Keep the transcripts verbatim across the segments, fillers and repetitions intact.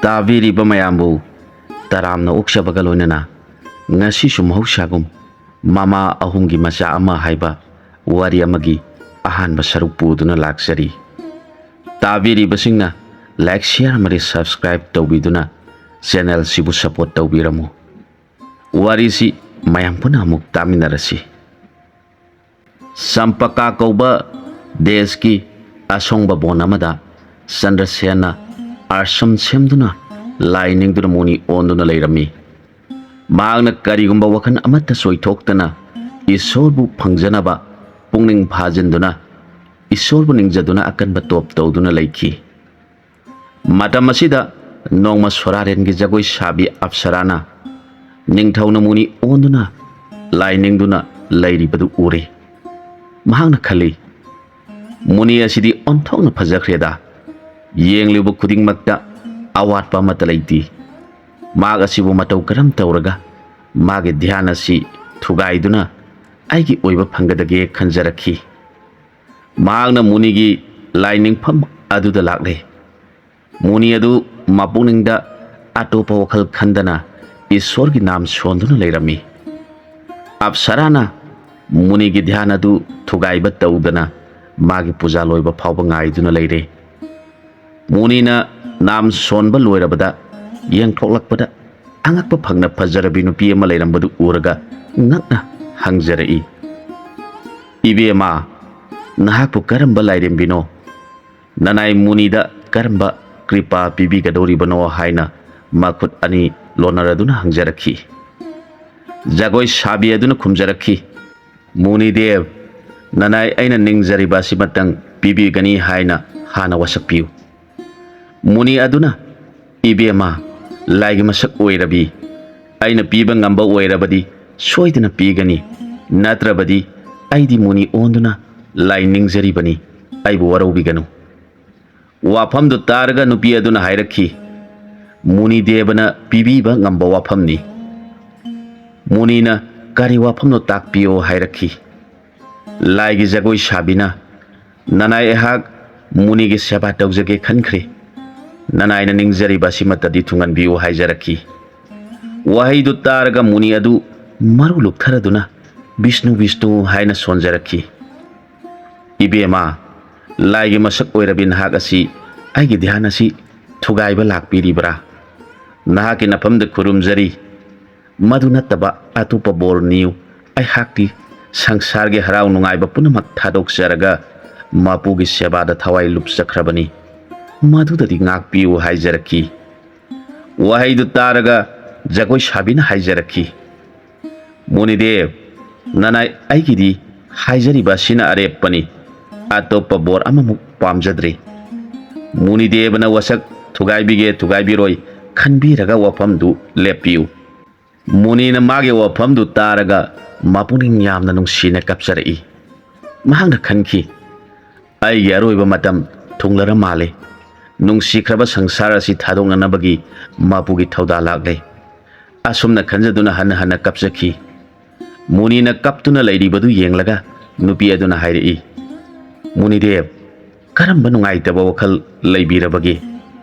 ꯇꯥꯕꯤꯔꯤꯕ ꯃꯌꯥꯝꯕꯨ ꯇꯔꯥꯝꯅ ꯑꯣꯛꯆꯕꯒ ꯂꯣꯏꯅꯅ ꯉꯁꯤꯁꯨ ꯃꯍꯧꯁꯥꯒꯨꯝ ꯃꯃꯥ ꯑꯍꯨꯝꯒꯤ ꯃꯆꯥ ꯑꯃ ꯍꯥꯏꯕ ꯋꯥꯔꯤ ꯑꯃꯒꯤ ꯑꯍꯥꯟꯕ ꯁꯔꯨꯛ ꯄꯨꯗꯨꯅ ꯂꯥꯛꯆꯔꯤ꯫ ꯇꯥꯕꯤꯔꯤꯕꯁꯤꯡꯅ like, share ꯑꯃꯗꯤ subscribe ꯇꯧꯕꯤꯗꯨꯅ channel ꯁꯤꯕꯨ support ꯇꯧꯕꯤꯔꯝꯃꯨ꯫ ꯋꯥꯔꯤꯁꯤ ꯃꯌꯥꯝ ꯄꯨꯟꯅ ꯑꯃꯨꯛ ꯇꯥꯃꯤꯟꯅꯔꯁꯤ꯫ ꯆꯝꯄꯀꯥ ꯀꯧꯕ ꯗꯦꯁꯀꯤ ꯑꯁꯣꯡꯕ ꯕꯣꯟ ꯑꯃꯗ ꯆꯟꯗ꯭ꯔꯁꯦꯟꯅ ꯑꯥꯁ꯭ꯔꯝ ꯁꯦꯝꯗꯨꯅ ꯂꯥꯏ ꯅꯤꯡꯗꯨꯅ ꯃꯨꯅꯤ ꯑꯣꯟꯗꯨꯅ ꯂꯩꯔꯝꯃꯤ꯫ ꯃꯍꯥꯛꯅ ꯀꯔꯤꯒꯨꯝꯕ ꯋꯥꯈꯜ ꯑꯃꯠꯇ ꯆꯣꯏꯊꯣꯛꯇꯅ ꯏꯁꯣꯔꯕꯨ ꯐꯪꯖꯅꯕ ꯄꯨꯛꯅꯤꯡ ꯐꯥꯖꯤꯟꯗꯨꯅ ꯏꯁꯣꯔꯕꯨ ꯅꯤꯡꯖꯗꯨꯅ ꯑꯀꯟꯕ ꯇꯣꯞ ꯇꯧꯗꯨꯅ ꯂꯩꯈꯤ꯫ ꯃꯇꯝ ꯑꯁꯤꯗ ꯅꯣꯡꯃ ꯁꯣꯔꯥꯔꯦꯟꯒꯤ ꯖꯒꯣꯏ ꯁꯥꯕꯤ ꯑꯞꯁꯔꯥꯅ ꯅꯤꯡꯊꯧꯅ ꯃꯨꯅꯤ ꯑꯣꯟꯗꯨꯅ ꯂꯥꯏ ꯅꯤꯡꯗꯨꯅ ꯂꯩꯔꯤꯕꯗꯨ ꯎꯔꯦ꯫ ꯃꯍꯥꯛꯅ ꯈꯜꯂꯤ, "ꯃꯨꯅꯤ ꯑꯁꯤꯗꯤ ꯑꯣꯟꯊꯣꯛꯅ ꯐꯖꯈ꯭ꯔꯦꯗ꯫ ꯌꯦꯡꯂꯤꯕ ꯈꯨꯗꯤꯡꯃꯛꯇ ꯑꯋꯥꯠꯄ ꯑꯃꯠꯇ ꯂꯩꯇꯦ꯫ ꯃꯍꯥꯛ ꯑꯁꯤꯕꯨ ꯃꯇꯧ ꯀꯔꯝ ꯇꯧꯔꯒ ꯃꯥꯒꯤ ꯙ꯭ꯌꯥꯟ ꯑꯁꯤ ꯊꯨꯒꯥꯏꯗꯨꯅ ꯑꯩꯒꯤ ꯑꯣꯏꯕ ꯐꯪꯒꯗꯒꯦ?" ꯈꯟꯖꯔꯛꯈꯤ꯫ ꯃꯍꯥꯛꯅ ꯃꯨꯅꯤꯒꯤ ꯂꯥꯏꯅꯤꯡꯐꯝ ꯑꯗꯨꯗ ꯂꯥꯛꯂꯦ꯫ ꯃꯨꯅꯤ ꯑꯗꯨ ꯃꯄꯨꯛꯅꯤꯡꯗ ꯑꯇꯣꯞꯄ ꯋꯥꯈꯜ ꯈꯟꯗꯅ ꯏꯁꯣꯔꯒꯤ ꯅꯥꯝ ꯁꯣꯟꯗꯨꯅ ꯂꯩꯔꯝꯃꯤ꯫ ꯑꯞꯁꯔꯥꯅ ꯃꯨꯅꯤꯒꯤ ꯙ꯭ꯌꯥꯟ ꯑꯗꯨ ꯊꯨꯒꯥꯏꯕ ꯇꯧꯗꯅ ꯃꯥꯒꯤ ꯄꯨꯖꯥ ꯂꯣꯏꯕ ꯐꯥꯎꯕ ꯉꯥꯏꯗꯨꯅ ꯂꯩꯔꯦ꯫ ꯃꯨꯅꯤꯅ ꯅꯥꯝ ꯁꯣꯟꯕ ꯂꯣꯏꯔꯕꯗ ꯌꯦꯡꯊꯣꯛꯂꯛꯄꯗ ꯑꯉꯛꯄ ꯐꯪꯅ ꯐꯖꯔꯕꯤ ꯅꯨꯄꯤ ꯑꯃ ꯂꯩꯔꯝꯕꯗꯨ ꯎꯔꯒ ꯉꯛꯅ ꯍꯪꯖꯔꯛꯏ, "ꯏꯕꯦꯝꯃ, ꯅꯍꯥꯛꯄꯨ ꯀꯔꯝꯕ ꯂꯥꯏꯔꯦꯝꯕꯤꯅꯣ? ꯅꯅꯥꯏ ꯃꯨꯅꯤꯗ ꯀꯔꯝꯕ ꯀ꯭ꯔꯤꯄꯥ ꯄꯤꯕꯤꯒꯗꯧꯔꯤꯕꯅꯣ?" ꯍꯥꯏꯅ ꯃꯈꯨꯠ ꯑꯅꯤ ꯂꯣꯟꯅꯔꯗꯨꯅ ꯍꯪꯖꯔꯛꯈꯤ꯫ ꯖꯒꯣꯏ ꯁꯥꯕꯤ ꯑꯗꯨꯅ ꯈꯨꯝꯖꯔꯛꯈꯤ, "ꯃꯨꯅꯤꯗꯦꯕ, ꯅꯅꯥꯏ ꯑꯩꯅ ꯅꯤꯡꯖꯔꯤꯕ ꯑꯁꯤꯃꯇꯪ ꯄꯤꯕꯤꯒꯅꯤ ꯍꯥꯏꯅ ꯍꯥꯟꯅ ꯋꯥꯁꯛꯄꯤꯌꯨ꯫" ꯃꯨꯅꯤ ꯑꯗꯨꯅ, "ꯏꯕꯦꯝꯃ, ꯂꯥꯏꯒꯤ ꯃꯁꯛ ꯑꯣꯏꯔꯕꯤ, ꯑꯩꯅ ꯄꯤꯕ ꯉꯝꯕ ꯑꯣꯏꯔꯕꯗꯤ ꯁꯣꯏꯗꯅ ꯄꯤꯒꯅꯤ, ꯅꯠꯇ꯭ꯔꯕꯗꯤ ꯑꯩꯗꯤ ꯃꯨꯅꯤ ꯑꯣꯟꯗꯨꯅ ꯂꯥꯏ ꯅꯤꯡꯖꯔꯤꯕꯅꯤ, ꯑꯩꯕꯨ ꯋꯥꯔꯧꯕꯤꯒꯅꯨ꯫" ꯋꯥꯐꯝꯗꯨ ꯇꯥꯔꯒ ꯅꯨꯄꯤ ꯑꯗꯨꯅ ꯍꯥꯏꯔꯛꯈꯤ, "ꯃꯨꯅꯤ ꯗꯦꯕꯅ ꯄꯤꯕꯤꯕ ꯉꯝꯕ ꯋꯥꯐꯝꯅꯤ꯫ ꯃꯨꯅꯤꯅ ꯀꯔꯤ ꯋꯥꯐꯝꯅꯣ ꯇꯥꯛꯄꯤꯌꯣ" ꯍꯥꯏꯔꯛꯈꯤ꯫ ꯂꯥꯏꯒꯤ ꯖꯒꯣꯏ ꯁꯥꯕꯤꯅ, "ꯅꯅꯥꯏ ꯑꯩꯍꯥꯛ ꯃꯨꯅꯤꯒꯤ ꯁꯦꯕꯥ ꯇꯧꯖꯒꯦ ꯈꯟꯈ꯭ꯔꯦ꯫ ꯅꯅꯥꯏꯅ ꯅꯤꯡꯖꯔꯤꯕ ꯑꯁꯤꯃꯠꯇꯗꯤ ꯊꯨꯡꯍꯟꯕꯤꯌꯨ" ꯍꯥꯏꯖꯔꯛꯈꯤ꯫ ꯋꯥꯍꯩꯗꯨ ꯇꯥꯔꯒ ꯃꯨꯅꯤ ꯑꯗꯨ ꯃꯔꯨ ꯂꯨꯞꯊꯔꯗꯨꯅ "ꯕꯤꯁꯅꯨ, ꯕꯤꯁꯅꯨ" ꯍꯥꯏꯅ ꯁꯣꯟꯖꯔꯛꯈꯤ꯫ "ꯏꯕꯦꯝꯃ, ꯂꯥꯏꯒꯤ ꯃꯁꯛ ꯑꯣꯏꯔꯕꯤ ꯅꯍꯥꯛ ꯑꯁꯤ ꯑꯩꯒꯤ ꯙ꯭ꯌꯥꯟ ꯑꯁꯤ ꯊꯨꯒꯥꯏꯕ ꯂꯥꯛꯄꯤꯔꯤꯕ꯭ꯔꯥ? ꯅꯍꯥꯛꯀꯤ ꯅꯐꯝꯗ ꯈꯨꯔꯨꯝꯖꯔꯤ꯫ ꯃꯗꯨ ꯅꯠꯇꯕ ꯑꯇꯣꯞꯄ ꯕꯣꯔ ꯅꯤꯌꯨ꯫ ꯑꯩꯍꯥꯛꯇꯤ ꯁꯪꯁꯥꯔꯒꯤ ꯍꯔꯥꯎ ꯅꯨꯡꯉꯥꯏꯕ ꯄꯨꯝꯅꯃꯛ ꯊꯥꯗꯣꯛꯆꯔꯒ ꯃꯄꯨꯒꯤ ꯁꯦꯕꯥꯗ ꯊꯋꯥꯏ ꯂꯨꯞꯆꯈ꯭ꯔꯕꯅꯤ꯫ ꯃꯗꯨꯗꯗꯤ ꯉꯥꯛꯄꯤꯌꯨ" ꯍꯥꯏꯖꯔꯛꯈꯤ꯫ ꯋꯥꯍꯩꯗꯨ ꯇꯥꯔꯒ ꯖꯒꯣꯏ ꯁꯥꯕꯤꯅ ꯍꯥꯏꯖꯔꯛꯈꯤ, "ꯃꯨꯅꯤꯗꯦꯕ, ꯅꯅꯥꯏ ꯑꯩꯒꯤꯗꯤ ꯍꯥꯏꯖꯔꯤꯕ ꯑꯁꯤꯅ ꯑꯔꯦꯞꯄꯅꯤ꯫ ꯑꯇꯣꯞꯄ ꯕꯣꯔ ꯑꯃꯃꯨꯛ ꯄꯥꯝꯖꯗ꯭ꯔꯤ꯫ ꯃꯨꯅꯤꯗꯦꯕꯅ ꯋꯥꯁꯛ ꯊꯨꯒꯥꯏꯕꯤꯒꯦ ꯊꯨꯒꯥꯏꯕꯤꯔꯣꯏ ꯈꯟꯕꯤꯔꯒ ꯋꯥꯐꯝꯗꯨ ꯂꯦꯞꯄꯤꯌꯨ"꯫ ꯃꯨꯅꯤꯅ ꯃꯥꯒꯤ ꯋꯥꯐꯝꯗꯨ ꯇꯥꯔꯒ ꯃꯄꯨꯛꯅꯤꯡ ꯌꯥꯝꯅ ꯅꯨꯡꯁꯤꯅ ꯀꯞꯆꯔꯛꯏ꯫ ꯃꯍꯥꯛꯅ ꯈꯟꯈꯤ, "ꯑꯩꯒꯤ ꯑꯔꯣꯏꯕ ꯃꯇꯝ ꯊꯨꯡꯂꯔ ꯃꯥꯜꯂꯦ꯫ ꯅꯨꯡꯁꯤꯈ꯭ꯔꯕ ꯁꯪꯁꯥꯔ ꯑꯁꯤ ꯊꯥꯗꯣꯛꯅꯅꯕꯒꯤ ꯃꯄꯨꯒꯤ ꯊꯧꯗꯥ ꯂꯥꯛꯂꯦ"꯫ ꯑꯁꯨꯝꯅ ꯈꯟꯖꯗꯨꯅ ꯍꯟꯅ ꯍꯟꯅ ꯀꯞꯆꯈꯤ꯫ ꯃꯨꯅꯤꯅ ꯀꯞꯇꯨꯅ ꯂꯩꯔꯤꯕꯗꯨ ꯌꯦꯡꯂꯒ ꯅꯨꯄꯤ ꯑꯗꯨꯅ ꯍꯥꯏꯔꯛꯏ, "ꯃꯨꯅꯤꯗꯦꯕ, ꯀꯔꯝꯕ ꯅꯨꯡꯉꯥꯏꯇꯕ ꯋꯥꯈꯜ ꯂꯩꯕꯤꯔꯕꯒꯦ?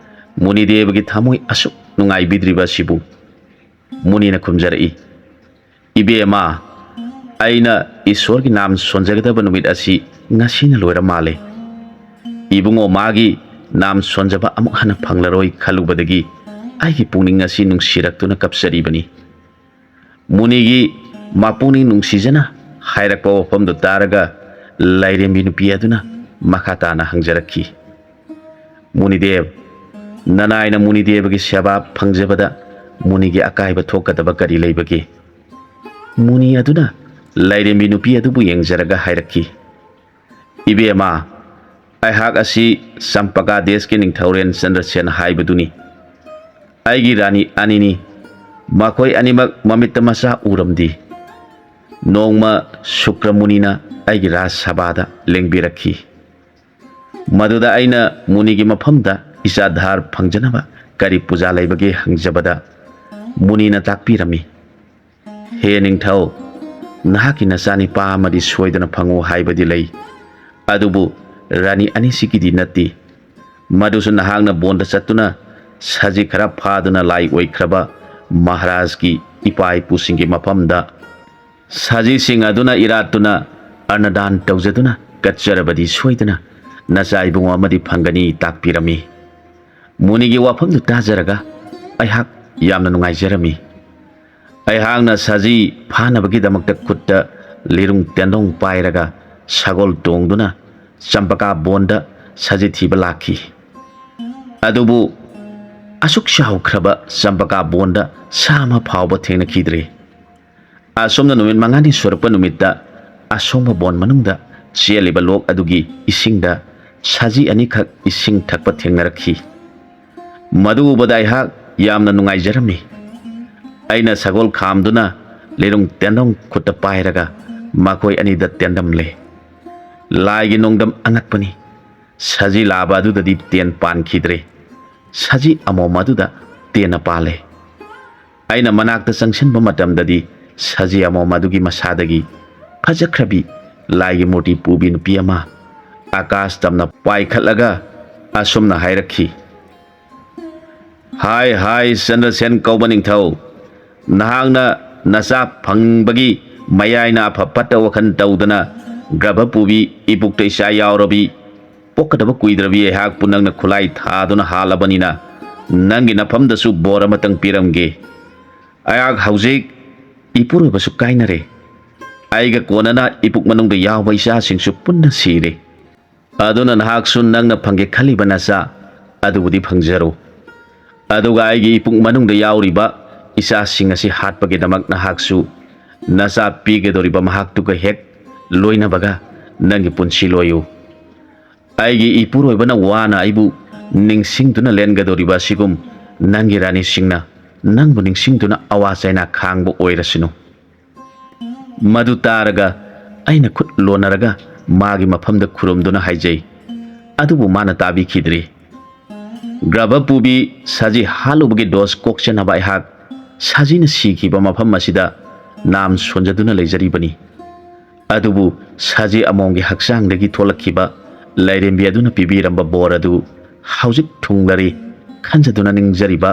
ꯃꯨꯅꯤꯗꯦꯕꯒꯤ ꯊꯃꯣꯏ ꯑꯁꯨꯛ ꯅꯨꯡꯉꯥꯏꯕꯤꯗ꯭ꯔꯤꯕ ꯑꯁꯤꯕꯨ?" ꯃꯨꯅꯤꯅ ꯈꯨꯝꯖꯔꯛꯏ, "ꯏꯕꯦꯝꯃ, ꯑꯩꯅ ꯏꯁꯣꯔꯒꯤ ꯅꯥꯝ ꯁꯣꯟꯖꯒꯗꯕ ꯅꯨꯃꯤꯠ ꯑꯁꯤ ꯉꯁꯤꯅ ꯂꯣꯏꯔ ꯃꯥꯜꯂꯦ꯫ ꯏꯕꯨꯡꯉꯣ ꯃꯥꯒꯤ ꯅꯥꯝ ꯁꯣꯟꯖꯕ ꯑꯃꯨꯛ ꯍꯟꯅ ꯐꯪꯂꯔꯣꯏ ꯈꯜꯂꯨꯕꯗꯒꯤ ꯑꯩꯒꯤ ꯄꯨꯛꯅꯤꯡ ꯑꯁꯤ ꯅꯨꯡꯁꯤꯔꯛꯇꯨꯅ ꯀꯞꯆꯔꯤꯕꯅꯤ"꯫ ꯃꯨꯅꯤꯒꯤ ꯃꯄꯨꯛꯅꯤꯡ ꯅꯨꯡꯁꯤꯖꯅ ꯍꯥꯏꯔꯛꯄ ꯋꯥꯐꯝꯗꯨ ꯇꯥꯔꯒ ꯂꯥꯏꯔꯦꯝꯕꯤ ꯅꯨꯄꯤ ꯑꯗꯨꯅ ꯃꯈꯥ ꯇꯥꯅ ꯍꯪꯖꯔꯛꯈꯤ, "ꯃꯨꯅꯤꯗꯦꯕ, ꯅꯅꯥꯏꯅ ꯃꯨꯅꯤꯗꯦꯕꯒꯤ ꯁꯦꯕꯥ ꯐꯪꯖꯕꯗ ꯃꯨꯅꯤꯒꯤ ꯑꯀꯥꯏꯕ ꯊꯣꯛꯀꯗꯕ ꯀꯔꯤ ꯂꯩꯕꯒꯦ?" ꯃꯨꯅꯤ ꯑꯗꯨꯅ ꯂꯥꯏꯔꯦꯝꯕꯤ ꯅꯨꯄꯤ ꯑꯗꯨꯕꯨ ꯌꯦꯡꯖꯔꯒ ꯍꯥꯏꯔꯛꯈꯤ, "ꯏꯕꯦꯝꯃ, ꯑꯩꯍꯥꯛ ꯑꯁꯤ ꯆꯝꯄꯀꯥ ꯗꯦꯁꯀꯤ ꯅꯤꯡꯊꯧꯔꯦꯜ ꯆꯟꯗ꯭ꯔꯁꯦꯟ ꯍꯥꯏꯕꯗꯨꯅꯤ꯫ ꯑꯩꯒꯤ ꯔꯥꯅꯤ ꯑꯅꯤꯅꯤ꯫ ꯃꯈꯣꯏ ꯑꯅꯤꯃꯛ ꯃꯃꯤꯠꯇ ꯃꯆꯥ ꯎꯔꯝꯗꯦ꯫ ꯅꯣꯡꯃ ꯁꯨꯀ꯭ꯔꯃꯨꯅꯤꯅ ꯑꯩꯒꯤ ꯔꯥꯖ ꯁꯚꯥꯗ ꯂꯦꯡꯕꯤꯔꯛꯈꯤ꯫ ꯃꯗꯨꯗ ꯑꯩꯅ ꯃꯨꯅꯤꯒꯤ ꯃꯐꯝꯗ ꯏꯆꯥ ꯙꯥꯔ ꯐꯪꯖꯅꯕ ꯀꯔꯤ ꯄꯨꯖꯥ ꯂꯩꯕꯒꯦ ꯍꯪꯖꯕꯗ ꯃꯨꯅꯤꯅ ꯇꯥꯛꯄꯤꯔꯝꯃꯤ꯫ ꯍꯦ ꯅꯤꯡꯊꯧ, ꯅꯍꯥꯛꯀꯤ ꯅꯆꯥꯅꯤꯄꯥ ꯑꯃꯗꯤ ꯁꯣꯏꯗꯅ ꯐꯪꯉꯨ ꯍꯥꯏꯕꯗꯤ ꯂꯩ, ꯑꯗꯨꯕꯨ ꯔꯥꯅꯤ ꯑꯅꯤꯁꯤꯒꯤꯗꯤ ꯅꯠꯇꯦ꯫ ꯃꯗꯨꯁꯨ ꯅꯍꯥꯛꯅ ꯕꯣꯟꯗ ꯆꯠꯇꯨꯅ ꯁꯖꯤ ꯈꯔ ꯐꯥꯗꯨꯅ ꯂꯥꯏ ꯑꯣꯏꯈ꯭ꯔꯕ ꯃꯍꯥꯔꯥꯖꯀꯤ ꯏꯄꯥ ꯏꯄꯨꯁꯤꯡꯒꯤ ꯃꯐꯝꯗ ꯁꯖꯤꯁꯤꯡ ꯑꯗꯨꯅ ꯏꯔꯥꯠꯇꯨꯅ ꯑꯔꯅꯗꯥꯟ ꯇꯧꯖꯗꯨꯅ ꯀꯠꯆꯔꯕꯗꯤ ꯁꯣꯏꯗꯅ ꯅꯆꯥ ꯏꯕꯨꯡꯉꯣ ꯑꯃꯗꯤ ꯐꯪꯒꯅꯤ ꯇꯥꯛꯄꯤꯔꯝꯃꯤ꯫ ꯃꯨꯅꯤꯒꯤ ꯋꯥꯐꯝꯗꯨ ꯇꯥꯖꯔꯒ ꯑꯩꯍꯥꯛ ꯌꯥꯝꯅ ꯅꯨꯡꯉꯥꯏꯖꯔꯝꯃꯤ꯫ ꯑꯩꯍꯥꯛꯅ ꯁꯖꯤ ꯐꯥꯅꯕꯒꯤꯗꯃꯛꯇ ꯈꯨꯠꯇ ꯂꯤꯔꯨꯡ ꯇꯦꯟꯗꯣꯡ ꯄꯥꯏꯔꯒ ꯁꯒꯣꯜ ꯇꯣꯡꯗꯨꯅ ꯆꯝꯄꯀꯥ ꯕꯣꯟꯗ ꯁꯖꯤ ꯊꯤꯕ ꯂꯥꯛꯈꯤ꯫ ꯑꯗꯨꯕꯨ ꯑꯁꯨꯛ ꯆꯥꯎꯈ꯭ꯔꯕ ꯆꯝꯄꯀꯥ ꯕꯣꯟꯗ ꯁꯥ ꯑꯃ ꯐꯥꯎꯕ ꯊꯦꯡꯅꯈꯤꯗ꯭ꯔꯦ꯫ ꯑꯁꯨꯝꯅ ꯅꯨꯃꯤꯠ ꯃꯉꯥꯅꯤ ꯁꯨꯔꯛꯄ ꯅꯨꯃꯤꯠꯇ ꯑꯁꯣꯡꯕ ꯕꯣꯟ ꯃꯅꯨꯡꯗ ꯆꯦꯜꯂꯤꯕ ꯂꯣꯛ ꯑꯗꯨꯒꯤ ꯏꯁꯤꯡꯗ ꯁꯖꯤ ꯑꯅꯤꯈꯛ ꯏꯁꯤꯡ ꯊꯛꯄ ꯊꯦꯡꯅꯔꯛꯈꯤ꯫ ꯃꯗꯨ ꯎꯕꯗ ꯑꯩꯍꯥꯛ ꯌꯥꯝꯅ ꯅꯨꯡꯉꯥꯏꯖꯔꯝꯃꯤ꯫ ꯑꯩꯅ ꯁꯒꯣꯜ ꯈꯥꯝꯗꯨꯅ ꯂꯤꯔꯨꯡ ꯇꯦꯟꯗꯣꯡ ꯈꯨꯠꯇ ꯄꯥꯏꯔꯒ ꯃꯈꯣꯏ ꯑꯅꯤꯗ ꯇꯦꯟꯗꯝꯂꯦ꯫ ꯂꯥꯏꯒꯤ ꯅꯣꯡꯗꯝ ꯑꯉꯛꯄꯅꯤ꯫ ꯁꯖꯤ ꯂꯥꯕ ꯑꯗꯨꯗꯗꯤ ꯇꯦꯟ ꯄꯥꯟꯈꯤꯗ꯭ꯔꯦ꯫ ꯁꯖꯤ ꯑꯃꯣꯝ ꯑꯗꯨꯗ ꯇꯦꯟꯅ ꯄꯥꯜꯂꯦ꯫ ꯑꯩꯅ ꯃꯅꯥꯛꯇ ꯆꯪꯁꯤꯟꯕ ꯃꯇꯝꯗꯗꯤ ꯁꯖꯤ ꯑꯃꯣꯝ ꯑꯗꯨꯒꯤ ꯃꯁꯥꯗꯒꯤ ꯐꯖꯈ꯭ꯔꯕꯤ ꯂꯥꯏꯒꯤ ꯃꯨꯔꯇꯤ ꯄꯨꯕꯤ ꯅꯨꯄꯤ ꯑꯃ ꯑꯀꯥꯁ ꯇꯝꯅ ꯄꯥꯏꯈꯠꯂꯒ ꯑꯁꯨꯝꯅ ꯍꯥꯏꯔꯛꯈꯤ, "ꯍꯥꯏ ꯍꯥꯏ, ꯆꯟꯗ꯭ꯔꯁꯦꯟ ꯀꯧꯕ ꯅꯤꯡꯊꯧ, ꯅꯍꯥꯛꯅ ꯅꯆꯥ ꯐꯪꯕꯒꯤ ꯃꯌꯥꯏꯅ ꯑꯐ ꯐꯠꯇ ꯋꯥꯈꯜ ꯇꯧꯗꯅ ꯒ꯭ꯔꯚ ꯄꯨꯕꯤ ꯏꯄꯨꯛꯇ ꯏꯆꯥ ꯌꯥꯎꯔꯕꯤ ꯄꯣꯛꯀꯗꯕ ꯀꯨꯏꯗ꯭ꯔꯕꯤ ꯑꯩꯍꯥꯛꯄꯨ ꯅꯪꯅ ꯈꯨꯠꯂꯥꯏ ꯊꯥꯗꯨꯅ ꯍꯥꯠꯂꯕꯅꯤꯅ ꯅꯪꯒꯤ ꯅꯐꯝꯗꯁꯨ ꯕꯣꯔ ꯑꯃꯇꯪ ꯄꯤꯔꯝꯒꯦ꯫ ꯑꯩꯍꯥꯛ ꯍꯧꯖꯤꯛ ꯏꯄꯨꯔꯣꯏꯕꯁꯨ ꯀꯥꯏꯅꯔꯦ꯫ ꯑꯩꯒ ꯀꯣꯟꯅꯅ ꯏꯄꯨꯛ ꯃꯅꯨꯡꯗ ꯌꯥꯎꯕ ꯏꯆꯥꯁꯤꯡꯁꯨ ꯄꯨꯟꯅ ꯁꯤꯔꯦ꯫ ꯑꯗꯨꯅ ꯅꯍꯥꯛꯁꯨ ꯅꯪꯅ ꯐꯪꯒꯦ ꯈꯜꯂꯤꯕ ꯅꯆꯥ ꯑꯗꯨꯕꯨꯗꯤ ꯐꯪꯖꯔꯣ꯫ ꯑꯗꯨꯒ ꯑꯩꯒꯤ ꯏꯄꯨꯛ ꯃꯅꯨꯡꯗ ꯌꯥꯎꯔꯤꯕ ꯏꯆꯥꯁꯤꯡ ꯑꯁꯤ ꯍꯥꯠꯄꯒꯤꯗꯃꯛ ꯅꯍꯥꯛꯁꯨ ꯅꯆꯥ ꯄꯤꯒꯗꯧꯔꯤꯕ ꯃꯍꯥꯛꯇꯨꯒ ꯍꯦꯛ ꯂꯣꯏꯅꯕꯒ ꯅꯪꯒꯤ ꯄꯨꯟꯁꯤ ꯂꯣꯏꯌꯨ꯫ ꯑꯩꯒꯤ ꯏꯄꯨꯔꯣꯏꯕꯅ ꯋꯥꯅ ꯑꯩꯕꯨ ꯅꯤꯡꯁꯤꯡꯗꯨꯅ ꯂꯦꯟꯒꯗꯧꯔꯤꯕ ꯑꯁꯤꯒꯨꯝ ꯅꯪꯒꯤ ꯔꯥꯅꯤꯁꯤꯡꯅ ꯅꯪꯕꯨ ꯅꯤꯡꯁꯤꯡꯗꯨꯅ ꯑꯋꯥ ꯆꯩꯅꯥ ꯈꯥꯡꯕ ꯑꯣꯏꯔꯁꯅꯨ꯫" ꯃꯗꯨ ꯇꯥꯔꯒ ꯑꯩꯅ ꯈꯨꯠ ꯂꯣꯟꯅꯔꯒ ꯃꯥꯒꯤ ꯃꯐꯝꯗ ꯈꯨꯔꯨꯝꯗꯨꯅ ꯍꯥꯏꯖꯩ꯫ ꯑꯗꯨꯕꯨ ꯃꯥꯅ ꯇꯥꯕꯤꯈꯤꯗ꯭ꯔꯦ꯫ ꯒ꯭ꯔꯚ ꯄꯨꯕꯤ ꯁꯖꯤ ꯍꯥꯠꯂꯨꯕꯒꯤ ꯗꯣꯁ ꯀꯣꯛꯆꯅꯕ ꯑꯩꯍꯥꯛ ꯁꯖꯤꯅ ꯁꯤꯈꯤꯕ ꯃꯐꯝ ꯑꯁꯤꯗ ꯅꯥꯝ ꯁꯣꯟꯖꯗꯨꯅ ꯂꯩꯖꯔꯤꯕꯅꯤ꯫ ꯑꯗꯨꯕꯨ ꯁꯖꯤ ꯑꯃꯣꯝꯒꯤ ꯍꯛꯆꯥꯡꯗꯒꯤ ꯊꯣꯛꯂꯛꯈꯤꯕ ꯂꯥꯏꯔꯦꯝꯕꯤ ꯑꯗꯨꯅ ꯄꯤꯕꯤꯔꯝꯕ ꯕꯣꯔ ꯑꯗꯨ ꯍꯧꯖꯤꯛ ꯊꯨꯡꯂꯔꯦ ꯈꯟꯖꯗꯨꯅ ꯅꯤꯡꯖꯔꯤꯕ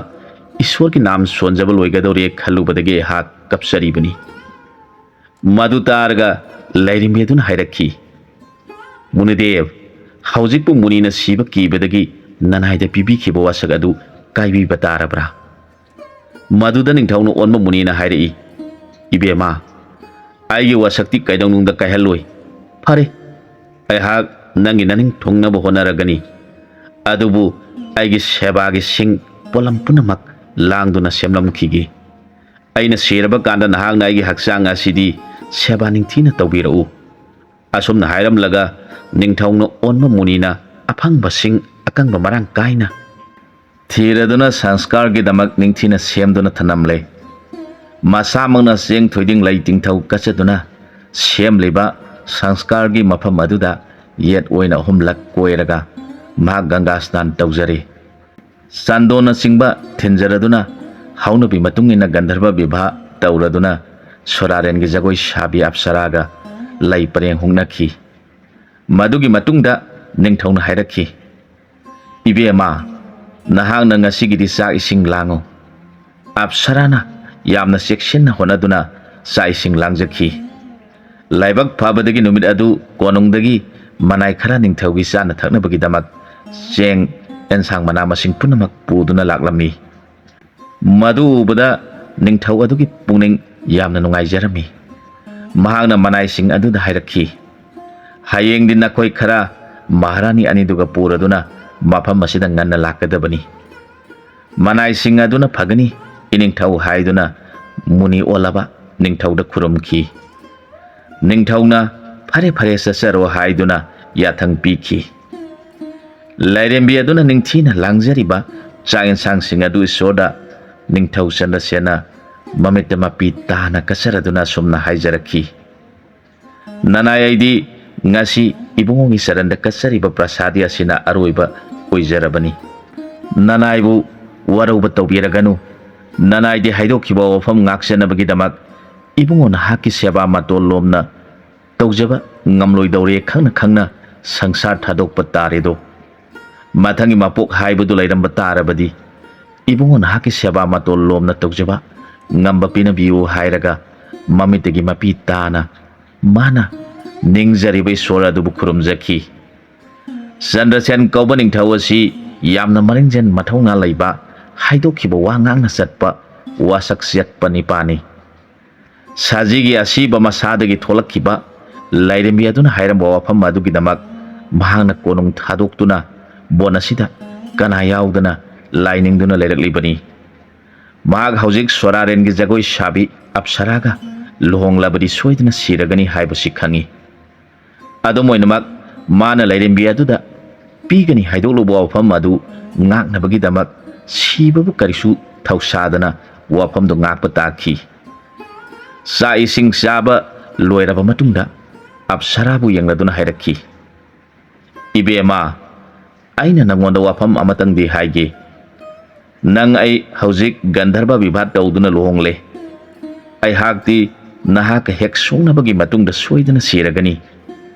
ꯏꯁꯣꯔꯒꯤ ꯅꯥꯝ ꯁꯣꯟꯖꯕ ꯂꯣꯏꯒꯗꯧꯔꯦ ꯈꯜꯂꯨꯕꯗꯒꯤ ꯑꯩꯍꯥꯛ ꯀꯞꯆꯔꯤꯕꯅꯤ꯫ ꯃꯗꯨ ꯇꯥꯔꯒ ꯂꯥꯏꯔꯦꯝꯕꯤ ꯑꯗꯨꯅ ꯍꯥꯏꯔꯛꯈꯤ, "ꯃꯨꯅꯤꯗꯦꯕ, ꯍꯧꯖꯤꯛꯄꯨ ꯃꯨꯅꯤꯅ ꯁꯤꯕ ꯀꯤꯕꯗꯒꯤ ꯅꯅꯥꯏꯗ ꯄꯤꯕꯤꯈꯤꯕ ꯋꯥꯁꯛ ꯑꯗꯨ ꯀꯥꯏꯕꯤꯕ ꯇꯥꯔꯕ꯭ꯔꯥ?" ꯃꯗꯨꯗ ꯅꯤꯡꯊꯧꯅ ꯑꯣꯟꯕ ꯃꯨꯅꯤꯅ ꯍꯥꯏꯔꯛꯏ, "ꯏꯕꯦꯝꯃ, ꯑꯩꯒꯤ ꯋꯥꯁꯛꯇꯤ ꯀꯩꯗꯧꯅꯨꯡꯗ ꯀꯥꯏꯍꯜꯂꯣꯏ꯫ ꯐꯔꯦ, ꯑꯩꯍꯥꯛ ꯅꯪꯒꯤ ꯅꯅꯤꯡ ꯊꯨꯡꯅꯕ ꯍꯣꯠꯅꯔꯒꯅꯤ꯫ ꯑꯗꯨꯕꯨ ꯑꯩꯒꯤ ꯁꯦꯕꯥꯒꯤ ꯁꯤꯡ ꯄꯣꯠꯂꯝ ꯄꯨꯝꯅꯃꯛ ꯂꯥꯡꯗꯨꯅ ꯁꯦꯝꯂꯝꯈꯤꯒꯦ꯫ ꯑꯩꯅ ꯁꯤꯔꯕ ꯀꯥꯟꯗ ꯅꯍꯥꯛꯅ ꯑꯩꯒꯤ ꯍꯛꯆꯥꯡ ꯑꯁꯤꯗꯤ ꯁꯦꯕꯥ ꯅꯤꯡꯊꯤꯅ ꯇꯧꯕꯤꯔꯛꯎ"꯫ ꯑꯁꯨꯝꯅ ꯍꯥꯏꯔꯝꯂꯒ ꯅꯤꯡꯊꯧꯅ ꯑꯣꯟꯕ ꯃꯨꯅꯤꯅ ꯑꯐꯪꯕꯁꯤꯡ ꯑꯀꯪꯕ ꯃꯔꯥꯡ ꯀꯥꯏꯅ ꯊꯤꯔꯗꯨꯅ ꯁꯪꯁꯀꯥꯔꯒꯤꯗꯃꯛ ꯅꯤꯡꯊꯤꯅ ꯁꯦꯝꯗꯨꯅ ꯊꯅꯝꯂꯦ꯫ ꯃꯁꯥꯃꯛꯅ ꯆꯦꯡ ꯊꯣꯏꯗꯤꯡ ꯂꯩ ꯇꯤꯡꯊꯧ ꯀꯠꯆꯗꯨꯅ ꯁꯦꯝꯂꯤꯕ ꯁꯪꯁꯀꯥꯔꯒꯤ ꯃꯐꯝ ꯑꯗꯨꯗ ꯌꯦꯠ ꯑꯣꯏꯅ ꯑꯍꯨꯝꯂꯛ ꯀꯣꯏꯔꯒ ꯃꯍꯥꯛ ꯒꯪꯒꯥ ꯁ꯭ꯅꯥꯟ ꯇꯧꯖꯔꯦ꯫ ꯆꯥꯟꯗꯣꯟꯅꯆꯤꯡꯕ ꯊꯤꯟꯖꯔꯗꯨꯅ ꯍꯧꯅꯕꯤ ꯃꯇꯨꯡ ꯏꯟꯅ ꯒꯟꯙꯔꯕ ꯕꯤꯚꯥ ꯇꯧꯔꯗꯨꯅ ꯁꯣꯔꯥꯔꯦꯟꯒꯤ ꯖꯒꯣꯏ ꯁꯥꯕꯤ ꯑꯞꯁꯔꯥꯒ ꯂꯩ ꯄꯔꯦꯡ ꯍꯨꯛꯅꯈꯤ꯫ ꯃꯗꯨꯒꯤ ꯃꯇꯨꯡꯗ ꯅꯤꯡꯊꯧꯅ ꯍꯥꯏꯔꯛꯈꯤ, "ꯏꯕꯦꯝꯃ, ꯅꯍꯥꯛꯅ ꯉꯁꯤꯒꯤꯗꯤ ꯆꯥꯛ ꯏꯁꯤꯡ ꯂꯥꯡꯉꯨ"꯫ ꯑꯞꯁꯔꯥꯅ ꯌꯥꯝꯅ ꯆꯦꯛꯁꯤꯟꯅ ꯍꯣꯠꯅꯗꯨꯅ ꯆꯥꯛ ꯏꯁꯤꯡ ꯂꯥꯡꯖꯈꯤ꯫ ꯂꯥꯏꯕꯛ ꯐꯕꯗꯒꯤ ꯅꯨꯃꯤꯠ ꯑꯗꯨ ꯀꯣꯅꯨꯡꯗꯒꯤ ꯃꯅꯥꯏ ꯈꯔ ꯅꯤꯡꯊꯧꯒꯤ ꯆꯥꯅ ꯊꯛꯅꯕꯒꯤꯗꯃꯛ ꯆꯦꯡ, ꯑꯦꯟꯁꯥꯡ, ꯃꯅꯥ ꯃꯁꯤꯡ ꯄꯨꯝꯅꯃꯛ ꯄꯨꯗꯨꯅ ꯂꯥꯛꯂꯝꯃꯤ꯫ ꯃꯗꯨ ꯎꯕꯗ ꯅꯤꯡꯊꯧ ꯑꯗꯨꯒꯤ ꯄꯨꯛꯅꯤꯡ ꯌꯥꯝꯅ ꯅꯨꯡꯉꯥꯏꯖꯔꯝꯃꯤ꯫ ꯃꯍꯥꯛꯅ ꯃꯅꯥꯏꯁꯤꯡ ꯑꯗꯨꯗ ꯍꯥꯏꯔꯛꯈꯤ, "ꯍꯌꯦꯡꯗꯤ ꯅꯈꯣꯏ ꯈꯔ ꯃꯍꯥꯔꯥꯅꯤ ꯑꯅꯤꯗꯨꯒ ꯄꯨꯔꯗꯨꯅ ꯃꯐꯝ ꯑꯁꯤꯗ ꯉꯟꯅ ꯂꯥꯛꯀꯗꯕꯅꯤ"꯫ ꯃꯅꯥꯏꯁꯤꯡ ꯑꯗꯨꯅ "ꯐꯒꯅꯤ, ꯏꯅꯤꯡꯊꯧ" ꯍꯥꯏꯗꯨꯅ ꯃꯨꯅꯤ ꯑꯣꯜꯂꯕ ꯅꯤꯡꯊꯧꯗ ꯈꯨꯔꯨꯝꯈꯤ꯫ ꯅꯤꯡꯊꯧꯅ "ꯐꯔꯦ ꯐꯔꯦ, ꯆꯠꯆꯔꯣ" ꯍꯥꯏꯗꯨꯅ ꯌꯥꯊꯪ ꯄꯤꯈꯤ꯫ ꯂꯥꯏꯔꯦꯝꯕꯤ ꯑꯗꯨꯅ ꯅꯤꯡꯊꯤꯅ ꯂꯥꯡꯖꯔꯤꯕ ꯆꯥꯛ ꯌꯦꯟꯁꯥꯡꯁꯤꯡ ꯑꯗꯨ ꯏꯁꯣꯔꯗ ꯅꯤꯡꯊꯧ ꯆꯟꯗ꯭ꯔꯁꯦꯅ ꯃꯃꯤꯠꯇ ꯃꯄꯤ ꯇꯥꯅ ꯀꯠꯆꯔꯗꯨꯅ ꯑꯁꯨꯝꯅ ꯍꯥꯏꯖꯔꯛꯈꯤ, "ꯅꯅꯥꯏ, ꯑꯩꯗꯤ ꯉꯁꯤ ꯏꯕꯨꯡꯉꯣꯒꯤ ꯆꯔꯟꯗ ꯀꯠꯆꯔꯤꯕ ꯄ꯭ꯔꯁꯥꯗꯤ ꯑꯁꯤꯅ ꯑꯔꯣꯏꯕ ꯑꯣꯏꯖꯔꯕꯅꯤ꯫ ꯅꯅꯥꯏꯕꯨ ꯋꯥꯔꯧꯕ ꯇꯧꯕꯤꯔꯒꯅꯨ꯫ ꯅꯅꯥꯏꯗꯤ ꯍꯥꯏꯗꯣꯛꯈꯤꯕ ꯋꯥꯐꯝ ꯉꯥꯛꯆꯅꯕꯒꯤꯗꯃꯛ ꯏꯕꯨꯡꯉꯣ ꯅꯍꯥꯛꯀꯤ ꯁꯦꯕꯥ ꯃꯇꯣꯜ ꯂꯣꯝꯅ ꯇꯧꯖꯕ ꯉꯝꯂꯣꯏꯗꯧꯔꯦ ꯈꯪꯅ ꯈꯪꯅ ꯁꯪꯁꯥꯔ ꯊꯥꯗꯣꯛꯄ ꯇꯥꯔꯦꯗꯣ꯫ ꯃꯊꯪꯒꯤ ꯃꯄꯣꯛ ꯍꯥꯏꯕꯗꯨ ꯂꯩꯔꯝꯕ ꯇꯥꯔꯕꯗꯤ, ꯏꯕꯨꯡꯉꯣ ꯅꯍꯥꯛꯀꯤ ꯁꯦꯕꯥ ꯃꯇꯣꯜ ꯂꯣꯝꯅ ꯇꯧꯖꯕ ꯉꯝꯕ ꯄꯤꯅꯕꯤꯌꯨ ꯍꯥꯏꯔꯒ ꯃꯃꯤꯠꯇꯒꯤ ꯃꯄꯤ ꯇꯥꯅ ꯃꯥꯅ ꯅꯤꯡꯖꯔꯤꯕ ꯏꯁꯣꯔ ꯑꯗꯨꯕꯨ ꯈꯨꯔꯨꯝꯖꯈꯤ꯫ ꯆꯟꯗ꯭ꯔꯁꯦꯟ ꯀꯧꯕ ꯅꯤꯡꯊꯧ ꯑꯁꯤ ꯌꯥꯝꯅ ꯃꯔꯤꯡꯖꯦꯜ ꯃꯊꯧꯅꯥ ꯂꯩꯕ, ꯍꯥꯏꯗꯣꯛꯈꯤꯕ ꯋꯥ ꯉꯥꯛꯅ ꯆꯠꯄ ꯋꯥꯁꯛ ꯆꯦꯠꯄ ꯅꯤꯄꯥꯅꯤ꯫ ꯁꯖꯤꯒꯤ ꯑꯁꯤꯕ ꯃꯁꯥꯗꯒꯤ ꯊꯣꯛꯂꯛꯈꯤꯕ ꯂꯥꯏꯔꯦꯝꯕꯤ ꯑꯗꯨꯅ ꯍꯥꯏꯔꯝꯕ ꯋꯥꯐꯝ ꯑꯗꯨꯒꯤꯗꯃꯛ ꯃꯍꯥꯛꯅ ꯀꯣꯅꯨꯡ ꯊꯥꯗꯣꯛꯇꯨꯅ ꯕꯣꯟ ꯑꯁꯤꯗ ꯀꯅꯥ ꯌꯥꯎꯗꯅ ꯂꯥꯏ ꯅꯤꯡꯗꯨꯅ ꯂꯩꯔꯛꯂꯤꯕꯅꯤ꯫ ꯃꯍꯥꯛ ꯍꯧꯖꯤꯛ ꯁꯣꯔꯥꯔꯦꯟꯒꯤ ꯖꯒꯣꯏ ꯁꯥꯕꯤ ꯑꯞꯁꯔꯥꯒ ꯂꯨꯍꯣꯡꯂꯕꯗꯤ ꯁꯣꯏꯗꯅ ꯁꯤꯔꯒꯅꯤ ꯍꯥꯏꯕꯁꯤ ꯈꯪꯏ꯫ ꯑꯗꯨꯝ ꯑꯣꯏꯅꯃꯛ, ꯃꯥꯅ ꯂꯥꯏꯔꯦꯝꯕꯤ ꯑꯗꯨꯗ ꯄꯤꯒꯅꯤ ꯍꯥꯏꯗꯣꯛꯂꯨꯕ ꯋꯥꯐꯝ ꯑꯗꯨ ꯉꯥꯛꯅꯕꯒꯤꯗꯃꯛ ꯁꯤꯕꯕꯨ ꯀꯔꯤꯁꯨ ꯊꯧꯁꯥꯗꯅ ꯋꯥꯐꯝꯗꯨ ꯉꯥꯛꯄ ꯇꯥꯈꯤ꯫ ꯆꯥꯛ ꯏꯁꯤꯡ ꯆꯥꯕ ꯂꯣꯏꯔꯕ ꯃꯇꯨꯡꯗ ꯑꯞꯁꯔꯥꯕꯨ ꯌꯦꯡꯂꯗꯨꯅ ꯍꯥꯏꯔꯛꯈꯤ, "ꯏꯕꯦꯝꯃ, ꯑꯩꯅ ꯅꯪꯉꯣꯟꯗ ꯋꯥꯐꯝ ꯑꯃꯇꯪꯗꯤ ꯍꯥꯏꯒꯦ꯫ ꯅꯪ ꯑꯩ ꯍꯧꯖꯤꯛ ꯒꯟꯙꯔꯕ ꯕꯤꯚꯥ ꯇꯧꯗꯨꯅ ꯂꯨꯍꯣꯡꯂꯦ꯫ ꯑꯩꯍꯥꯛꯇꯤ ꯅꯍꯥꯛꯀ ꯍꯦꯛ ꯁꯣꯛꯅꯕꯒꯤ ꯃꯇꯨꯡꯗ ꯁꯣꯏꯗꯅ ꯁꯤꯔꯒꯅꯤ꯫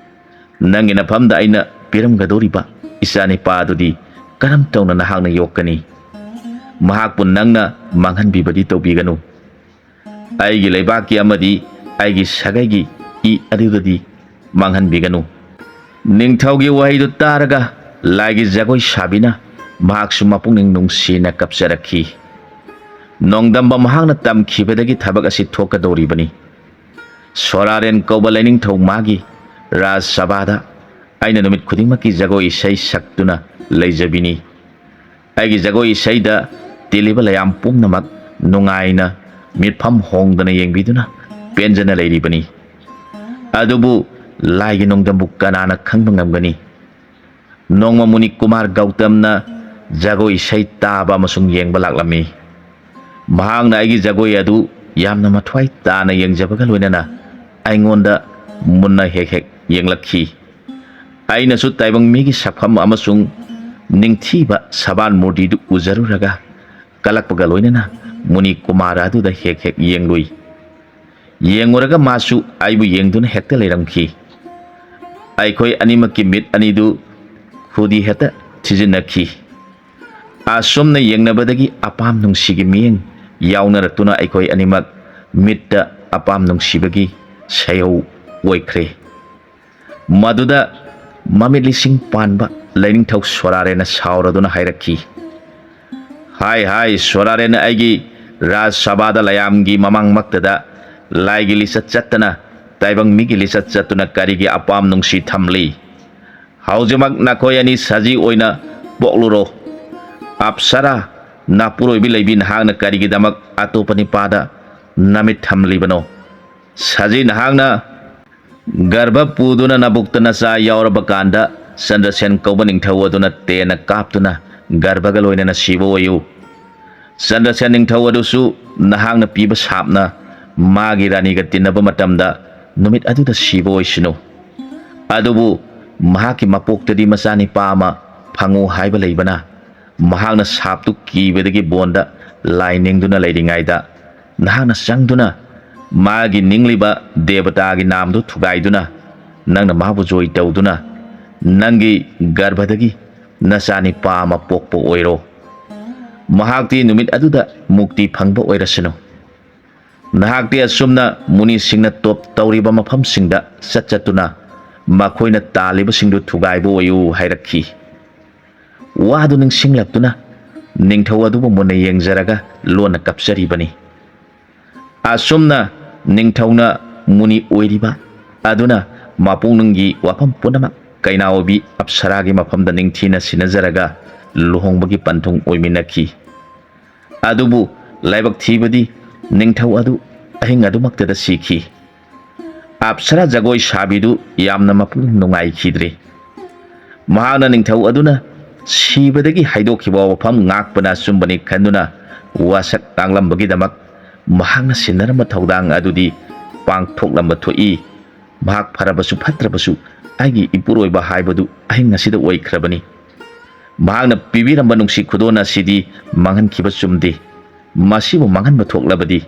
ꯅꯪꯒꯤ ꯅꯐꯝꯗ ꯑꯩꯅ ꯄꯤꯔꯝꯒꯗꯧꯔꯤꯕ ꯏꯆꯥꯅꯤꯄꯥ ꯑꯗꯨꯗꯤ ꯀꯔꯝ ꯇꯧꯅ ꯅꯍꯥꯛꯅ ꯌꯣꯛꯀꯅꯤ? ꯃꯍꯥꯛꯄꯨ ꯅꯪꯅ ꯃꯥꯡꯍꯟꯕꯤꯕꯗꯤ ꯇꯧꯕꯤꯒꯅꯨ꯫ ꯑꯩꯒꯤ ꯂꯩꯕꯥꯛꯀꯤ ꯑꯃꯗꯤ ꯑꯩꯒꯤ ꯁꯥꯒꯩꯒꯤ ꯏ ꯑꯗꯨꯗꯗꯤ ꯃꯥꯡꯍꯟꯕꯤꯒꯅꯨ꯫" ꯅꯤꯡꯊꯧꯒꯤ ꯋꯥꯍꯩꯗꯨ ꯇꯥꯔꯒ ꯂꯥꯏꯒꯤ ꯖꯒꯣꯏ ꯁꯥꯕꯤꯅ ꯃꯍꯥꯛꯁꯨ ꯃꯄꯨꯛꯅꯤꯡ ꯅꯨꯡꯁꯤꯅ ꯀꯞꯆꯔꯛꯈꯤ꯫ ꯅꯣꯡꯗꯝꯕ ꯃꯍꯥꯛꯅ ꯇꯝꯈꯤꯕꯗꯒꯤ ꯊꯕꯛ ꯑꯁꯤ ꯊꯣꯛꯀꯗꯧꯔꯤꯕꯅꯤ꯫ ꯁꯣꯔꯥꯔꯦꯟ ꯀꯧꯕ ꯂꯥꯏꯅꯤꯡꯊꯧ ꯃꯥꯒꯤ ꯔꯥꯖ ꯁꯚꯥꯗ ꯑꯩꯅ ꯅꯨꯃꯤꯠ ꯈꯨꯗꯤꯡꯃꯛꯀꯤ ꯖꯒꯣꯏ ꯏꯁꯩ ꯁꯛꯇꯨꯅ ꯂꯩꯖꯕꯤꯅꯤ꯫ ꯑꯩꯒꯤ ꯖꯒꯣꯏ ꯏꯁꯩꯗ ꯇꯤꯜꯂꯤꯕ ꯂꯩꯌꯥꯝ ꯄꯨꯝꯅꯃꯛ ꯅꯨꯡꯉꯥꯏꯅ ꯃꯤꯠꯐꯝ ꯍꯣꯡꯗꯅ ꯌꯦꯡꯕꯤꯗꯨꯅ ꯄꯦꯟꯖꯅ ꯂꯩꯔꯤꯕꯅꯤ꯫ ꯑꯗꯨꯕꯨ ꯂꯥꯏꯒꯤ ꯅꯣꯡꯗꯝꯕꯨ ꯀꯅꯥꯅ ꯈꯪꯕ ꯉꯝꯒꯅꯤ? ꯅꯣꯡꯃ ꯃꯨꯅꯤ ꯀꯨꯃꯥꯔ ꯒꯧꯇꯝꯅ ꯖꯒꯣꯏ ꯏꯁꯩ ꯇꯥꯕ ꯑꯃꯁꯨꯡ ꯌꯦꯡꯕ ꯂꯥꯛꯂꯝꯃꯤ꯫ ꯃꯍꯥꯛꯅ ꯑꯩꯒꯤ ꯖꯒꯣꯏ ꯑꯗꯨ ꯌꯥꯝꯅ ꯃꯊ꯭ꯋꯥꯏ ꯇꯥꯅ ꯌꯦꯡꯖꯕꯒ ꯂꯣꯏꯅꯅ ꯑꯩꯉꯣꯟꯗ ꯃꯨꯟꯅ ꯍꯦꯛ ꯍꯦꯛ ꯌꯦꯡꯂꯛꯈꯤ꯫ ꯑꯩꯅꯁꯨ ꯇꯥꯏꯕꯪ ꯃꯤꯒꯤ ꯁꯛꯐꯝ ꯑꯃꯁꯨꯡ ꯅꯤꯡꯊꯤꯕ ꯁꯕꯥꯟ ꯃꯨꯔꯇꯤꯗꯨ ꯎꯖꯔꯨꯔꯒ ꯀꯂꯛꯄꯒ ꯂꯣꯏꯅꯅ ꯃꯨꯅꯤ ꯀꯨꯃꯥꯔ ꯑꯗꯨꯗ ꯍꯦꯛ ꯍꯦꯛ ꯌꯦꯡꯂꯨꯏ꯫ ꯌꯦꯡꯉꯨꯔꯒ ꯃꯥꯁꯨ ꯑꯩꯕꯨ ꯌꯦꯡꯗꯨꯅ ꯍꯦꯛꯇ ꯂꯩꯔꯝꯈꯤ꯫ ꯑꯩꯈꯣꯏ ꯑꯅꯤꯃꯛꯀꯤ ꯃꯤꯠ ꯑꯅꯤꯗꯨ ꯈꯨꯗꯤ ꯍꯦꯛꯇ ꯊꯤꯖꯤꯟꯅꯈꯤ꯫ ꯑꯁꯨꯝꯅ ꯌꯦꯡꯅꯕꯗꯒꯤ ꯑꯄꯥꯝ ꯅꯨꯡꯁꯤꯒꯤ ꯃꯤꯠꯌꯦꯡ ꯌꯥꯎꯅꯔꯛꯇꯨꯅ ꯑꯩꯈꯣꯏ ꯑꯅꯤꯃꯛ ꯃꯤꯠꯇ ꯑꯄꯥꯝ ꯅꯨꯡꯁꯤꯕꯒꯤ ꯁꯩꯍꯧ ꯑꯣꯏꯈ꯭ꯔꯦ꯫ ꯃꯗꯨꯗ ꯃꯃꯤꯠ ꯂꯤꯁꯤꯡ ꯄꯥꯟꯕ ꯂꯥꯏꯅꯤꯡꯊꯧ ꯁꯣꯔꯥꯔꯦꯟꯅ ꯁꯥꯎꯔꯗꯨꯅ ꯍꯥꯏꯔꯛꯈꯤ, "ꯍꯥꯏ ꯍꯥꯏ ꯁꯣꯔꯥꯔꯦꯟ, ꯑꯩꯒꯤ ꯔꯥꯖ ꯁꯚꯥꯗ ꯂꯌꯥꯝꯒꯤ ꯃꯃꯥꯡꯃꯛꯇꯗ ꯂꯥꯏꯒꯤ ꯂꯤꯆꯠ ꯆꯠꯇꯅ, ꯇꯥꯏꯕꯪ ꯃꯤꯒꯤ ꯂꯤꯆꯠ ꯆꯠꯇꯨꯅ ꯀꯔꯤꯒꯤ ꯑꯄꯥꯝ ꯅꯨꯡꯁꯤ ꯊꯝꯂꯤ? ꯍꯧꯖꯤꯛꯃꯛ ꯅꯈꯣꯏ ꯑꯅꯤ ꯁꯖꯤ ꯑꯣꯏꯅ ꯄꯣꯛꯂꯨꯔꯣ꯫ ꯑꯞꯁꯔꯥ, ꯅꯥꯄꯨꯔꯣꯏꯕꯤ ꯂꯩꯕꯤ, ꯅꯍꯥꯛꯅ ꯀꯔꯤꯒꯤꯗꯃꯛ ꯑꯇꯣꯞꯄ ꯅꯤꯄꯥꯗ ꯅꯃꯤꯠ ꯊꯝꯂꯤꯕꯅꯣ? ꯁꯖꯤ, ꯅꯍꯥꯛꯅ ꯒꯔꯚ ꯄꯨꯗꯨꯅ ꯅꯕꯨꯛꯇ ꯅꯆꯥ ꯌꯥꯎꯔꯕ ꯀꯥꯟꯗ ꯆꯟꯗ꯭ꯔꯁꯦꯟ ꯀꯧꯕ ꯅꯤꯡꯊꯧ ꯑꯗꯨꯅ ꯇꯦꯟꯅ ꯀꯥꯞꯇꯨꯅ ꯒꯔꯚꯒ ꯂꯣꯏꯅꯅ ꯁꯤꯕ ꯑꯣꯏꯌꯨ꯫ ꯆꯟꯗ꯭ꯔꯁꯦꯟ ꯅꯤꯡꯊꯧ ꯑꯗꯨꯁꯨ ꯅꯍꯥꯛꯅ ꯄꯤꯕ ꯁꯥꯞꯅ ꯃꯥꯒꯤ ꯔꯥꯅꯤꯒ ꯇꯤꯟꯅꯕ ꯃꯇꯝꯗ ꯅꯨꯃꯤꯠ ꯑꯗꯨꯗ ꯁꯤꯕ ꯑꯣꯏꯁꯅꯨ꯫ ꯑꯗꯨꯕꯨ ꯃꯍꯥꯛꯀꯤ ꯃꯄꯣꯛꯇꯗꯤ ꯃꯆꯥꯅꯤꯄꯥ ꯑꯃ ꯐꯪꯉꯨ ꯍꯥꯏꯕ ꯂꯩꯕꯅ, ꯃꯍꯥꯛꯅ ꯁꯥꯞꯇꯨ ꯀꯤꯕꯗꯒꯤ ꯕꯣꯟꯗ ꯂꯥꯏ ꯅꯤꯡꯗꯨꯅ ꯂꯩꯔꯤꯉꯩꯗ ꯅꯍꯥꯛꯅ ꯆꯪꯗꯨꯅ ꯃꯥꯒꯤ ꯅꯤꯡꯂꯤꯕ ꯗꯦꯕꯇꯥꯒꯤ ꯅꯥꯝꯗꯨ ꯊꯨꯒꯥꯏꯗꯨꯅ, ꯅꯪꯅ ꯃꯥꯕꯨ ꯖꯣꯏ ꯇꯧꯗꯨꯅ ꯅꯪꯒꯤ ꯒꯔꯚꯗꯒꯤ ꯅꯆꯥꯅꯤꯄꯥ ꯑꯃ ꯄꯣꯛꯄ ꯑꯣꯏꯔꯣ꯫ ꯃꯍꯥꯛꯇꯤ ꯅꯨꯃꯤꯠ ꯑꯗꯨꯗ ꯃꯨꯛꯇꯤ ꯐꯪꯕ ꯑꯣꯏꯔꯁꯅꯨ꯫ ꯅꯍꯥꯛꯇꯤ ꯑꯁꯨꯝꯅ ꯃꯨꯅꯤꯁꯤꯡꯅ ꯇꯣꯞ ꯇꯧꯔꯤꯕ ꯃꯐꯝꯁꯤꯡꯗ ꯆꯠ ꯆꯠꯇꯨꯅ ꯃꯈꯣꯏꯅ ꯇꯥꯜꯂꯤꯕꯁꯤꯡꯗꯨ ꯊꯨꯒꯥꯏꯕ ꯑꯣꯏꯌꯨ" ꯍꯥꯏꯔꯛꯈꯤ꯫ ꯋꯥꯗꯨ ꯅꯤꯡꯁꯤꯡꯂꯛꯇꯨꯅ ꯅꯤꯡꯊꯧ ꯑꯗꯨꯕꯨ ꯃꯨꯟꯅ ꯌꯦꯡꯖꯔꯒ ꯂꯣꯟꯅ ꯀꯞꯆꯔꯤꯕꯅꯤ꯫ ꯑꯁꯨꯝꯅ ꯅꯤꯡꯊꯧꯅ ꯃꯨꯅꯤ ꯑꯣꯏꯔꯤꯕ ꯑꯗꯨꯅ ꯃꯄꯨꯛꯅꯤꯡꯒꯤ ꯋꯥꯐꯝ ꯄꯨꯝꯅꯃꯛ ꯀꯩꯅꯥ ꯑꯣꯏꯕꯤ ꯑꯞꯁꯔꯥꯒꯤ ꯃꯐꯝꯗ ꯅꯤꯡꯊꯤꯅ ꯁꯤꯟꯅꯖꯔꯒ ꯂꯨꯍꯣꯡꯕꯒꯤ ꯄꯟꯊꯨꯡ ꯑꯣꯏꯃꯤꯟꯅꯈꯤ꯫ ꯑꯗꯨꯕꯨ ꯂꯥꯏꯕꯛ ꯊꯤꯕꯗꯤ ꯅꯤꯡꯊꯧ ꯑꯗꯨ ꯑꯍꯤꯡ ꯑꯗꯨꯃꯛꯇꯗ ꯁꯤꯈꯤ꯫ ꯑꯞꯁꯔꯥ ꯖꯒꯣꯏ ꯁꯥꯕꯤꯗꯨ ꯌꯥꯝꯅ ꯃꯄꯨꯛꯅꯤꯡ ꯅꯨꯡꯉꯥꯏꯈꯤꯗ꯭ꯔꯦ꯫ ꯃꯍꯥꯛꯅ ꯅꯤꯡꯊꯧ ꯑꯗꯨꯅ ꯁꯤꯕꯗꯒꯤ ꯍꯥꯏꯗꯣꯛꯈꯤꯕ ꯋꯥꯐꯝ ꯉꯥꯛꯄꯅ ꯑꯆꯨꯝꯕꯅꯤ ꯈꯟꯗꯨꯅ ꯋꯥꯁꯛ ꯉꯥꯡꯂꯝꯕꯒꯤꯗꯃꯛ ꯃꯍꯥꯛꯅ ꯁꯤꯟꯅꯔꯝꯕ ꯊꯧꯗꯥꯡ ꯑꯗꯨꯗꯤ ꯄꯥꯡꯊꯣꯛꯂꯝꯕ ꯊꯣꯛꯏ꯫ ꯃꯍꯥꯛ ꯐꯔꯕꯁꯨ ꯐꯠꯇ꯭ꯔꯕꯁꯨ ꯑꯩꯒꯤ ꯏꯄꯨꯔꯣꯏꯕ ꯍꯥꯏꯕꯗꯨ ꯑꯍꯤꯡ ꯑꯁꯤꯗ ꯑꯣꯏꯈ꯭ꯔꯕꯅꯤ꯫ ꯃꯍꯥꯛꯅ ꯄꯤꯕꯤꯔꯝꯕ ꯅꯨꯡꯁꯤ ꯈꯨꯗꯣꯜ ꯑꯁꯤꯗꯤ ꯃꯥꯡꯍꯟꯈꯤꯕ ꯆꯨꯝꯗꯦ꯫ ꯃꯁꯤꯕꯨ ꯃꯥꯡꯍꯟꯕ ꯊꯣꯛꯂꯕꯗꯤ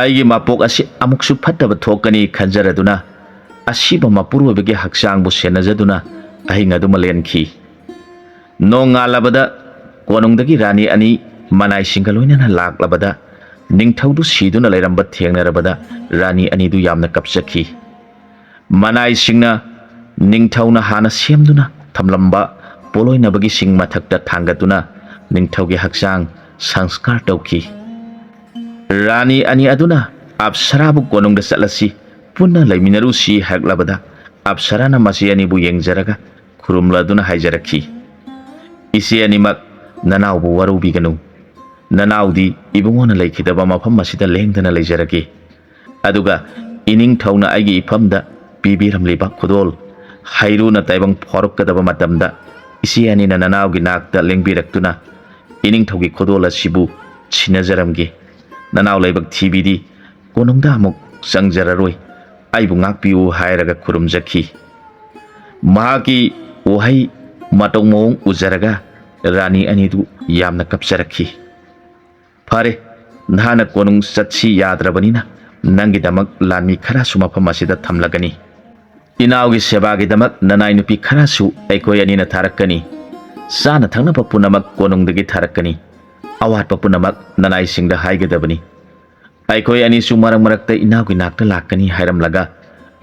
ꯑꯩꯒꯤ ꯃꯄꯣꯛ ꯑꯁꯤ ꯑꯃꯨꯛꯁꯨ ꯐꯠꯇꯕ ꯊꯣꯛꯀꯅꯤ ꯈꯟꯖꯔꯗꯨꯅ ꯑꯁꯤꯕ ꯃꯄꯨꯔꯣꯏꯕꯒꯤ ꯍꯛꯆꯥꯡꯕꯨ ꯁꯦꯟꯅꯖꯗꯨꯅ ꯑꯍꯤꯡ ꯑꯗꯨꯃ ꯂꯦꯟꯈꯤ꯫ ꯅꯣꯡꯉꯥꯜꯂꯕꯗ ꯀꯣꯅꯨꯡꯗꯒꯤ ꯔꯥꯅꯤ ꯑꯅꯤ ꯃꯅꯥꯏꯁꯤꯡꯒ ꯂꯣꯏꯅꯅ ꯂꯥꯛꯂꯕꯗ, ꯅꯤꯡꯊꯧꯗꯨ ꯁꯤꯗꯨꯅ ꯂꯩꯔꯝꯕ ꯊꯦꯡꯅꯔꯕꯗ ꯔꯥꯅꯤ ꯑꯅꯤꯗꯨ ꯌꯥꯝꯅ ꯀꯞꯆꯈꯤ꯫ ꯃꯅꯥꯏꯁꯤꯡꯅ ꯅꯤꯡꯊꯧꯅ ꯍꯥꯟꯅ ꯁꯦꯝꯗꯨꯅ ꯊꯝꯂꯝꯕ ꯄꯣꯠꯂꯣꯏꯅꯕꯒꯤ ꯁꯤꯡ ꯃꯊꯛꯇ ꯊꯥꯡꯒꯠꯇꯨꯅ ꯅꯤꯡꯊꯧꯒꯤ ꯍꯛꯆꯥꯡ ꯁꯪꯁꯀꯥꯔ ꯇꯧꯈꯤ꯫ ꯔꯥꯅꯤ ꯑꯅꯤ ꯑꯗꯨꯅ ꯑꯞꯁꯔꯥꯕꯨ ꯀꯣꯅꯨꯡꯗ ꯆꯠꯂꯁꯤ, ꯄꯨꯟꯅ ꯂꯩꯃꯤꯟꯅꯔꯨꯁꯤ ꯍꯥꯏꯔꯛꯂꯕꯗ, ꯑꯞꯁꯔꯥꯅ ꯃꯆꯦ ꯑꯅꯤꯕꯨ ꯌꯦꯡꯖꯔꯒ ꯈꯨꯔꯨꯝꯂꯗꯨꯅ ꯍꯥꯏꯖꯔꯛꯈꯤ, "ꯏꯆꯦ ꯑꯅꯤꯃꯛ, ꯅꯅꯥꯎꯕꯨ ꯋꯥꯔꯧꯕꯤꯒꯅꯨ꯫ ꯅꯅꯥꯎꯗꯤ ꯏꯕꯨꯡꯉꯣꯅ ꯂꯩꯈꯤꯗꯕ ꯃꯐꯝ ꯑꯁꯤꯗ ꯂꯦꯡꯗꯅ ꯂꯩꯖꯔꯒꯦ꯫ ꯑꯗꯨꯒ ꯏꯅꯤꯡꯊꯧꯅ ꯑꯩꯒꯤ ꯏꯐꯝꯗ ꯄꯤꯕꯤꯔꯝꯂꯤꯕ ꯈꯨꯗꯣꯜ ꯍꯩꯔꯨꯅ ꯇꯥꯏꯕꯪ ꯐꯥꯎꯔꯛꯀꯗꯕ ꯃꯇꯝꯗ, ꯏꯆꯦ ꯑꯅꯤꯅ ꯅꯅꯥꯎꯒꯤ ꯅꯥꯛꯇ ꯂꯦꯡꯕꯤꯔꯛꯇꯨꯅ ꯏꯅꯤꯡꯊꯧꯒꯤ ꯈꯨꯗꯣꯜ ꯑꯁꯤꯕꯨ ꯁꯤꯟꯅꯖꯔꯝꯒꯦ꯫ ꯅꯅꯥꯎ ꯂꯥꯏꯕꯛ ꯊꯤꯕꯤꯗꯤ ꯀꯣꯅꯨꯡꯗ ꯑꯃꯨꯛ ꯆꯪꯖꯔꯔꯣꯏ꯫ ꯑꯩꯕꯨ ꯉꯥꯛꯄꯤꯌꯨ" ꯍꯥꯏꯔꯒ ꯈꯨꯔꯨꯝꯖꯈꯤ꯫ ꯃꯍꯥꯛꯀꯤ ꯋꯥꯍꯩ ꯃꯇꯧ ꯃꯑꯣꯡ ꯎꯖꯔꯒ ꯔꯥꯅꯤ ꯑꯅꯤꯗꯨ ꯌꯥꯝꯅ ꯀꯞꯆꯔꯛꯈꯤ꯫ "ꯐꯔꯦ, ꯅꯍꯥꯛꯅ ꯀꯣꯅꯨꯡ ꯆꯠꯁꯤ ꯌꯥꯗ꯭ꯔꯕꯅꯤꯅ, ꯅꯪꯒꯤꯗꯃꯛ ꯂꯥꯟꯃꯤ ꯈꯔꯁꯨ ꯃꯐꯝ ꯑꯁꯤꯗ ꯊꯝꯂꯒꯅꯤ꯫ ꯏꯅꯥꯎꯒꯤ ꯁꯦꯕꯥꯒꯤꯗꯃꯛ ꯅꯅꯥꯏ ꯅꯨꯄꯤ ꯈꯔꯁꯨ ꯑꯩꯈꯣꯏ ꯑꯅꯤꯅ ꯊꯥꯔꯛꯀꯅꯤ꯫ ꯆꯥꯅ ꯊꯛꯅꯕ ꯄꯨꯝꯅꯃꯛ ꯀꯣꯅꯨꯡꯗꯒꯤ ꯊꯥꯔꯛꯀꯅꯤ꯫ ꯑꯋꯥꯠꯄ ꯄꯨꯝꯅꯃꯛ ꯅꯅꯥꯏꯁꯤꯡꯗ ꯍꯥꯏꯒꯗꯕꯅꯤ꯫ ꯑꯩꯈꯣꯏ ꯑꯅꯤꯁꯨ ꯃꯔꯛ ꯃꯔꯛꯇ ꯏꯅꯥꯎꯒꯤ ꯅꯥꯛꯇ ꯂꯥꯛꯀꯅꯤ" ꯍꯥꯏꯔꯝꯂꯒ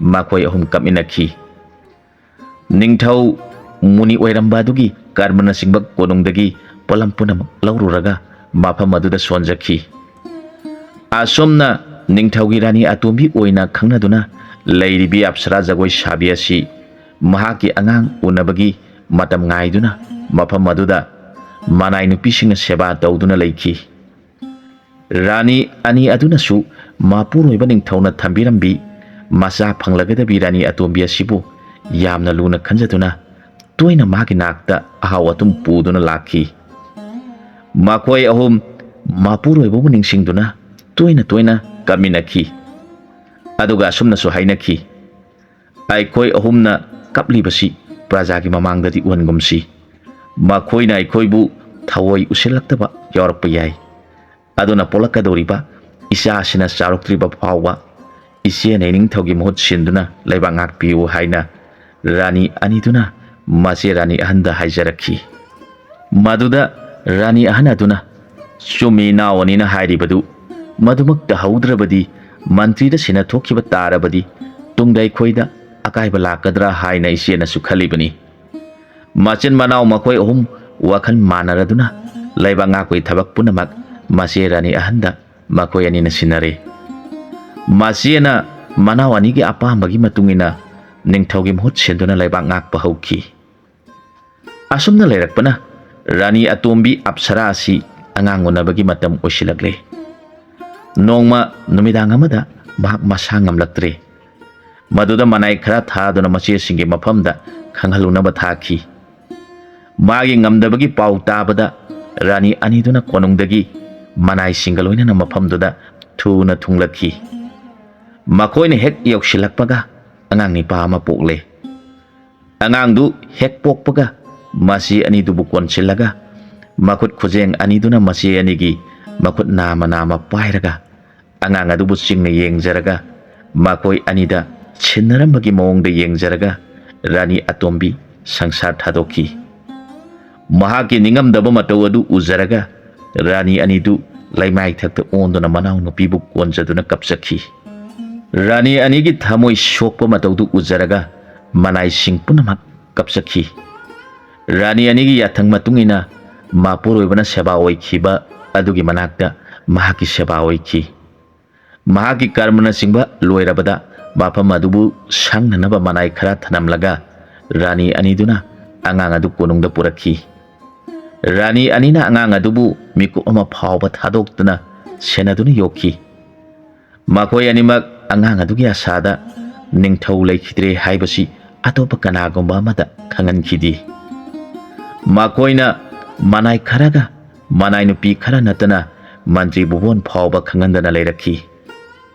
ꯃꯈꯣꯏ ꯑꯍꯨꯝ ꯀꯞꯃꯤꯟꯅꯈꯤ꯫ ꯅꯤꯡꯊꯧ ꯃꯨꯅꯤ ꯑꯣꯏꯔꯝꯕ ꯑꯗꯨꯒꯤ ꯀꯔꯃꯅꯆꯤꯡꯕ ꯀꯣꯅꯨꯡꯗꯒꯤ ꯄꯣꯠꯂꯝ ꯄꯨꯝꯅꯃꯛ ꯂꯧꯔꯨꯔꯒ ꯃꯐꯝ ꯑꯗꯨꯗ ꯁꯣꯟꯖꯈꯤ꯫ ꯑꯁꯨꯝꯅ ꯅꯤꯡꯊꯧꯒꯤ ꯔꯥꯅꯤ ꯑꯇꯣꯝꯕꯤ ꯑꯣꯏꯅ ꯈꯪꯅꯗꯨꯅ ꯂꯩꯔꯤꯕꯤ ꯑꯞꯁꯔꯥ ꯖꯒꯣꯏ ꯁꯥꯕꯤ ꯑꯁꯤ ꯃꯍꯥꯛꯀꯤ ꯑꯉꯥꯡ ꯎꯅꯕꯒꯤ ꯃꯇꯝ ꯉꯥꯏꯗꯨꯅ ꯃꯐꯝ ꯑꯗꯨꯗ ꯃꯅꯥꯏ ꯅꯨꯄꯤꯁꯤꯡꯅ ꯁꯦꯕꯥ ꯇꯧꯗꯨꯅ ꯂꯩꯈꯤ꯫ ꯔꯥꯅꯤ ꯑꯅꯤ ꯑꯗꯨꯅꯁꯨ ꯃꯄꯨꯔꯣꯏꯕ ꯅꯤꯡꯊꯧꯅ ꯊꯝꯕꯤꯔꯝꯕꯤ ꯃꯆꯥ ꯐꯪꯂꯒꯗꯕꯤ ꯔꯥꯅꯤ ꯑꯇꯣꯝꯕꯤ ꯑꯁꯤꯕꯨ ꯌꯥꯝꯅ ꯂꯨꯅ ꯈꯟꯖꯗꯨꯅ ꯇꯣꯏꯅ ꯃꯥꯒꯤ ꯅꯥꯛꯇ ꯑꯍꯥꯎ ꯑꯊꯨꯝ ꯄꯨꯗꯨꯅ ꯂꯥꯛꯈꯤ꯫ ꯃꯈꯣꯏ ꯑꯍꯨꯝ ꯃꯄꯨꯔꯣꯏꯕꯕꯨ ꯅꯤꯡꯁꯤꯡꯗꯨꯅ ꯇꯣꯏꯅ ꯇꯣꯏꯅ ꯀꯞꯃꯤꯟꯅꯈꯤ꯫ ꯑꯗꯨꯒ ꯑꯁꯨꯝꯅꯁꯨ ꯍꯥꯏꯅꯈꯤ, "ꯑꯩꯈꯣꯏ ꯑꯍꯨꯝꯅ ꯀꯞꯂꯤꯕꯁꯤ ꯄ꯭ꯔꯖꯥꯒꯤ ꯃꯃꯥꯡꯗꯗꯤ ꯎꯍꯟꯒꯨꯝꯁꯤ꯫ ꯃꯈꯣꯏꯅ ꯑꯩꯈꯣꯏꯕꯨ ꯊꯑꯣꯏ ꯎꯁꯤꯜꯂꯛꯇꯕ ꯌꯥꯎꯔꯛꯄ ꯌꯥꯏ꯫ ꯑꯗꯨꯅ ꯄꯣꯛꯂꯛꯀꯗꯧꯔꯤꯕ ꯏꯆꯥꯁꯤꯅ ꯆꯥꯎꯔꯛꯇ꯭ꯔꯤꯕ ꯐꯥꯎꯕ ꯏꯆꯦꯅ ꯏꯅꯤꯡꯊꯧꯒꯤ ꯃꯍꯨꯠ ꯁꯤꯟꯗꯨꯅ ꯂꯩꯕꯥꯛ ꯉꯥꯛꯄꯤꯌꯨ" ꯍꯥꯏꯅ ꯔꯥꯅꯤ ꯑꯅꯤꯗꯨꯅ ꯃꯆꯦ ꯔꯥꯅꯤ ꯑꯍꯟꯗ ꯍꯥꯏꯖꯔꯛꯈꯤ꯫ ꯃꯗꯨꯗ ꯔꯥꯅꯤ ꯑꯍꯟ ꯑꯗꯨꯅ, "ꯆꯨꯝꯃꯤ, ꯏꯅꯥꯎ ꯑꯅꯤꯅ ꯍꯥꯏꯔꯤꯕꯗꯨ꯫ ꯃꯗꯨꯃꯛ ꯇꯧꯍꯧꯗ꯭ꯔꯕꯗꯤ, ꯃꯟꯇ꯭ꯔꯤꯗ ꯁꯤꯟꯅ ꯊꯣꯛꯈꯤꯕ ꯇꯥꯔꯕꯗꯤ, ꯇꯨꯡꯗ ꯑꯩꯈꯣꯏꯗ ꯑꯀꯥꯏꯕ ꯂꯥꯛꯀꯗ꯭ꯔꯥ ꯍꯥꯏꯅ ꯏꯆꯦꯅꯁꯨ ꯈꯜꯂꯤꯕꯅꯤ꯫" ꯃꯆꯤꯟ ꯃꯅꯥꯎ ꯃꯈꯣꯏ ꯑꯍꯨꯝ ꯋꯥꯈꯜ ꯃꯥꯟꯅꯔꯗꯨꯅ ꯂꯩꯕꯥꯛ ꯉꯥꯛꯄꯒꯤ ꯊꯕꯛ ꯄꯨꯝꯅꯃꯛ ꯃꯆꯦ ꯔꯥꯅꯤ ꯑꯍꯟꯗ ꯃꯈꯣꯏ ꯑꯅꯤꯅ ꯁꯤꯟꯅꯔꯦ꯫ ꯃꯆꯦꯅ ꯃꯅꯥꯎ ꯑꯅꯤꯒꯤ ꯑꯄꯥꯝꯕꯒꯤ ꯃꯇꯨꯡ ꯏꯟꯅ ꯅꯤꯡꯊꯧꯒꯤ ꯃꯍꯨꯠ ꯁꯤꯟꯗꯨꯅ ꯂꯩꯕꯥꯛ ꯉꯥꯛꯄ ꯍꯧꯈꯤ꯫ ꯑꯁꯨꯝꯅ ꯂꯩꯔꯛꯄꯅ ꯔꯥꯅꯤ ꯑꯇꯣꯝꯕꯤ ꯑꯞꯁꯔꯥ ꯑꯁꯤ ꯑꯉꯥꯡ ꯎꯅꯕꯒꯤ ꯃꯇꯝ ꯑꯣꯏꯁꯤꯜꯂꯛꯂꯦ꯫ ꯅꯣꯡꯃ ꯅꯨꯃꯤꯗꯥꯡ ꯑꯃꯗ ꯃꯍꯥꯛ ꯃꯁꯥ ꯉꯝꯂꯛꯇ꯭ꯔꯦ꯫ ꯃꯗꯨꯗ ꯃꯅꯥꯏ ꯈꯔ ꯊꯥꯗꯨꯅ ꯃꯆꯦꯁꯤꯡꯒꯤ ꯃꯐꯝꯗ ꯈꯪꯍꯜꯂꯨꯅꯕ ꯊꯥꯈꯤ꯫ ꯃꯥꯒꯤ ꯉꯝꯗꯕꯒꯤ ꯄꯥꯎ ꯇꯥꯕꯗ ꯔꯥꯅꯤ ꯑꯅꯤꯗꯨꯅ ꯀꯣꯅꯨꯡꯗꯒꯤ ꯃꯅꯥꯏꯁꯤꯡꯒ ꯂꯣꯏꯅꯅ ꯃꯐꯝꯗꯨꯗ ꯊꯨꯅ ꯊꯨꯡꯂꯛꯈꯤ꯫ ꯃꯈꯣꯏꯅ ꯍꯦꯛ ꯌꯧꯁꯤꯜꯂꯛꯄꯒ ꯑꯉꯥꯡ ꯅꯤꯄꯥ ꯑꯃ ꯄꯣꯛꯂꯦ꯫ ꯑꯉꯥꯡꯗꯨ ꯍꯦꯛ ꯄꯣꯛꯄꯒ ꯃꯆꯦ ꯑꯅꯤꯗꯨꯕꯨ ꯀꯣꯟꯁꯤꯜꯂꯒ ꯃꯈꯨꯠ ꯈꯨꯖꯦꯡ ꯑꯅꯤꯗꯨꯅ ꯃꯆꯦ ꯑꯅꯤꯒꯤ ꯃꯈꯨꯠ ꯅꯥꯝꯃ ꯅꯥꯝꯃ ꯄꯥꯏꯔꯒ ꯑꯉꯥꯡ ꯑꯗꯨꯕꯨ ꯆꯤꯡꯅ ꯌꯦꯡꯖꯔꯒ ꯃꯈꯣꯏ ꯑꯅꯤꯗ ꯁꯤꯟꯅꯔꯝꯕꯒꯤ ꯃꯑꯣꯡꯗ ꯌꯦꯡꯖꯔꯒ ꯔꯥꯅꯤ ꯑꯇꯣꯝꯕꯤ ꯁꯪꯁꯥꯔ ꯊꯥꯗꯣꯛꯈꯤ꯫ ꯃꯍꯥꯛꯀꯤ ꯅꯤꯡꯉꯝꯗꯕ ꯃꯇꯧ ꯑꯗꯨ ꯎꯖꯔꯒ ꯔꯥꯅꯤ ꯑꯅꯤꯗꯨ ꯂꯩꯃꯥꯏꯊꯛꯇ ꯑꯣꯟꯗꯨꯅ ꯃꯅꯥꯎꯅꯨꯄꯤꯕꯨ ꯀꯣꯟꯖꯗꯨꯅ ꯀꯞꯆꯈꯤ꯫ ꯔꯥꯅꯤ ꯑꯅꯤꯒꯤ ꯊꯃꯣꯏ ꯁꯣꯛꯄ ꯃꯇꯧꯗꯨ ꯎꯖꯔꯒ ꯃꯅꯥꯏꯁꯤꯡ ꯄꯨꯝꯅꯃꯛ ꯀꯞꯆꯈꯤ꯫ ꯔꯥꯅꯤ ꯑꯅꯤꯒꯤ ꯌꯥꯊꯪ ꯃꯇꯨꯡ ꯏꯟꯅ ꯃꯄꯨꯔꯣꯏꯕꯅ ꯁꯦꯕꯥ ꯑꯣꯏꯈꯤꯕ ꯑꯗꯨꯒꯤ ꯃꯅꯥꯛꯇ ꯃꯍꯥꯛꯀꯤ ꯁꯦꯕꯥ ꯑꯣꯏꯈꯤ꯫ ꯃꯍꯥꯛꯀꯤ ꯀꯔꯃꯅꯆꯤꯡꯕ ꯂꯣꯏꯔꯕꯗ ꯃꯐꯝ ꯑꯗꯨꯕꯨ ꯁꯪꯅꯅꯕ ꯃꯅꯥꯏ ꯈꯔ ꯊꯅꯝꯂꯒ ꯔꯥꯅꯤ ꯑꯅꯤꯗꯨꯅ ꯑꯉꯥꯡ ꯑꯗꯨ ꯀꯣꯅꯨꯡꯗ ꯄꯨꯔꯛꯈꯤ꯫ ꯔꯥꯅꯤ ꯑꯅꯤꯅ ꯑꯉꯥꯡ ꯑꯗꯨꯕꯨ ꯃꯤꯀꯨꯞ ꯑꯃ ꯐꯥꯎꯕ ꯊꯥꯗꯣꯛꯇꯅ ꯁꯦꯟꯅꯗꯨꯅ ꯌꯣꯛꯈꯤ꯫ ꯃꯈꯣꯏ ꯑꯅꯤꯃꯛ ꯑꯉꯥꯡ ꯑꯗꯨꯒꯤ ꯑꯁꯥꯗ ꯅꯤꯡꯊꯧ ꯂꯩꯈꯤꯗ꯭ꯔꯦ ꯍꯥꯏꯕꯁꯤ ꯑꯇꯣꯞꯄ ꯀꯅꯥꯒꯨꯝꯕ ꯑꯃꯗ ꯈꯪꯍꯟꯈꯤꯗꯦ꯫ ꯃꯈꯣꯏꯅ ꯃꯅꯥꯏ ꯈꯔꯒ ꯃꯅꯥꯏ ꯅꯨꯄꯤ ꯈꯔ ꯅꯠꯇꯅ ꯃꯟꯇ꯭ꯔꯤ ꯚꯨꯕꯣꯟ ꯐꯥꯎꯕ ꯈꯪꯍꯟꯗꯅ ꯂꯩꯔꯛꯈꯤ꯫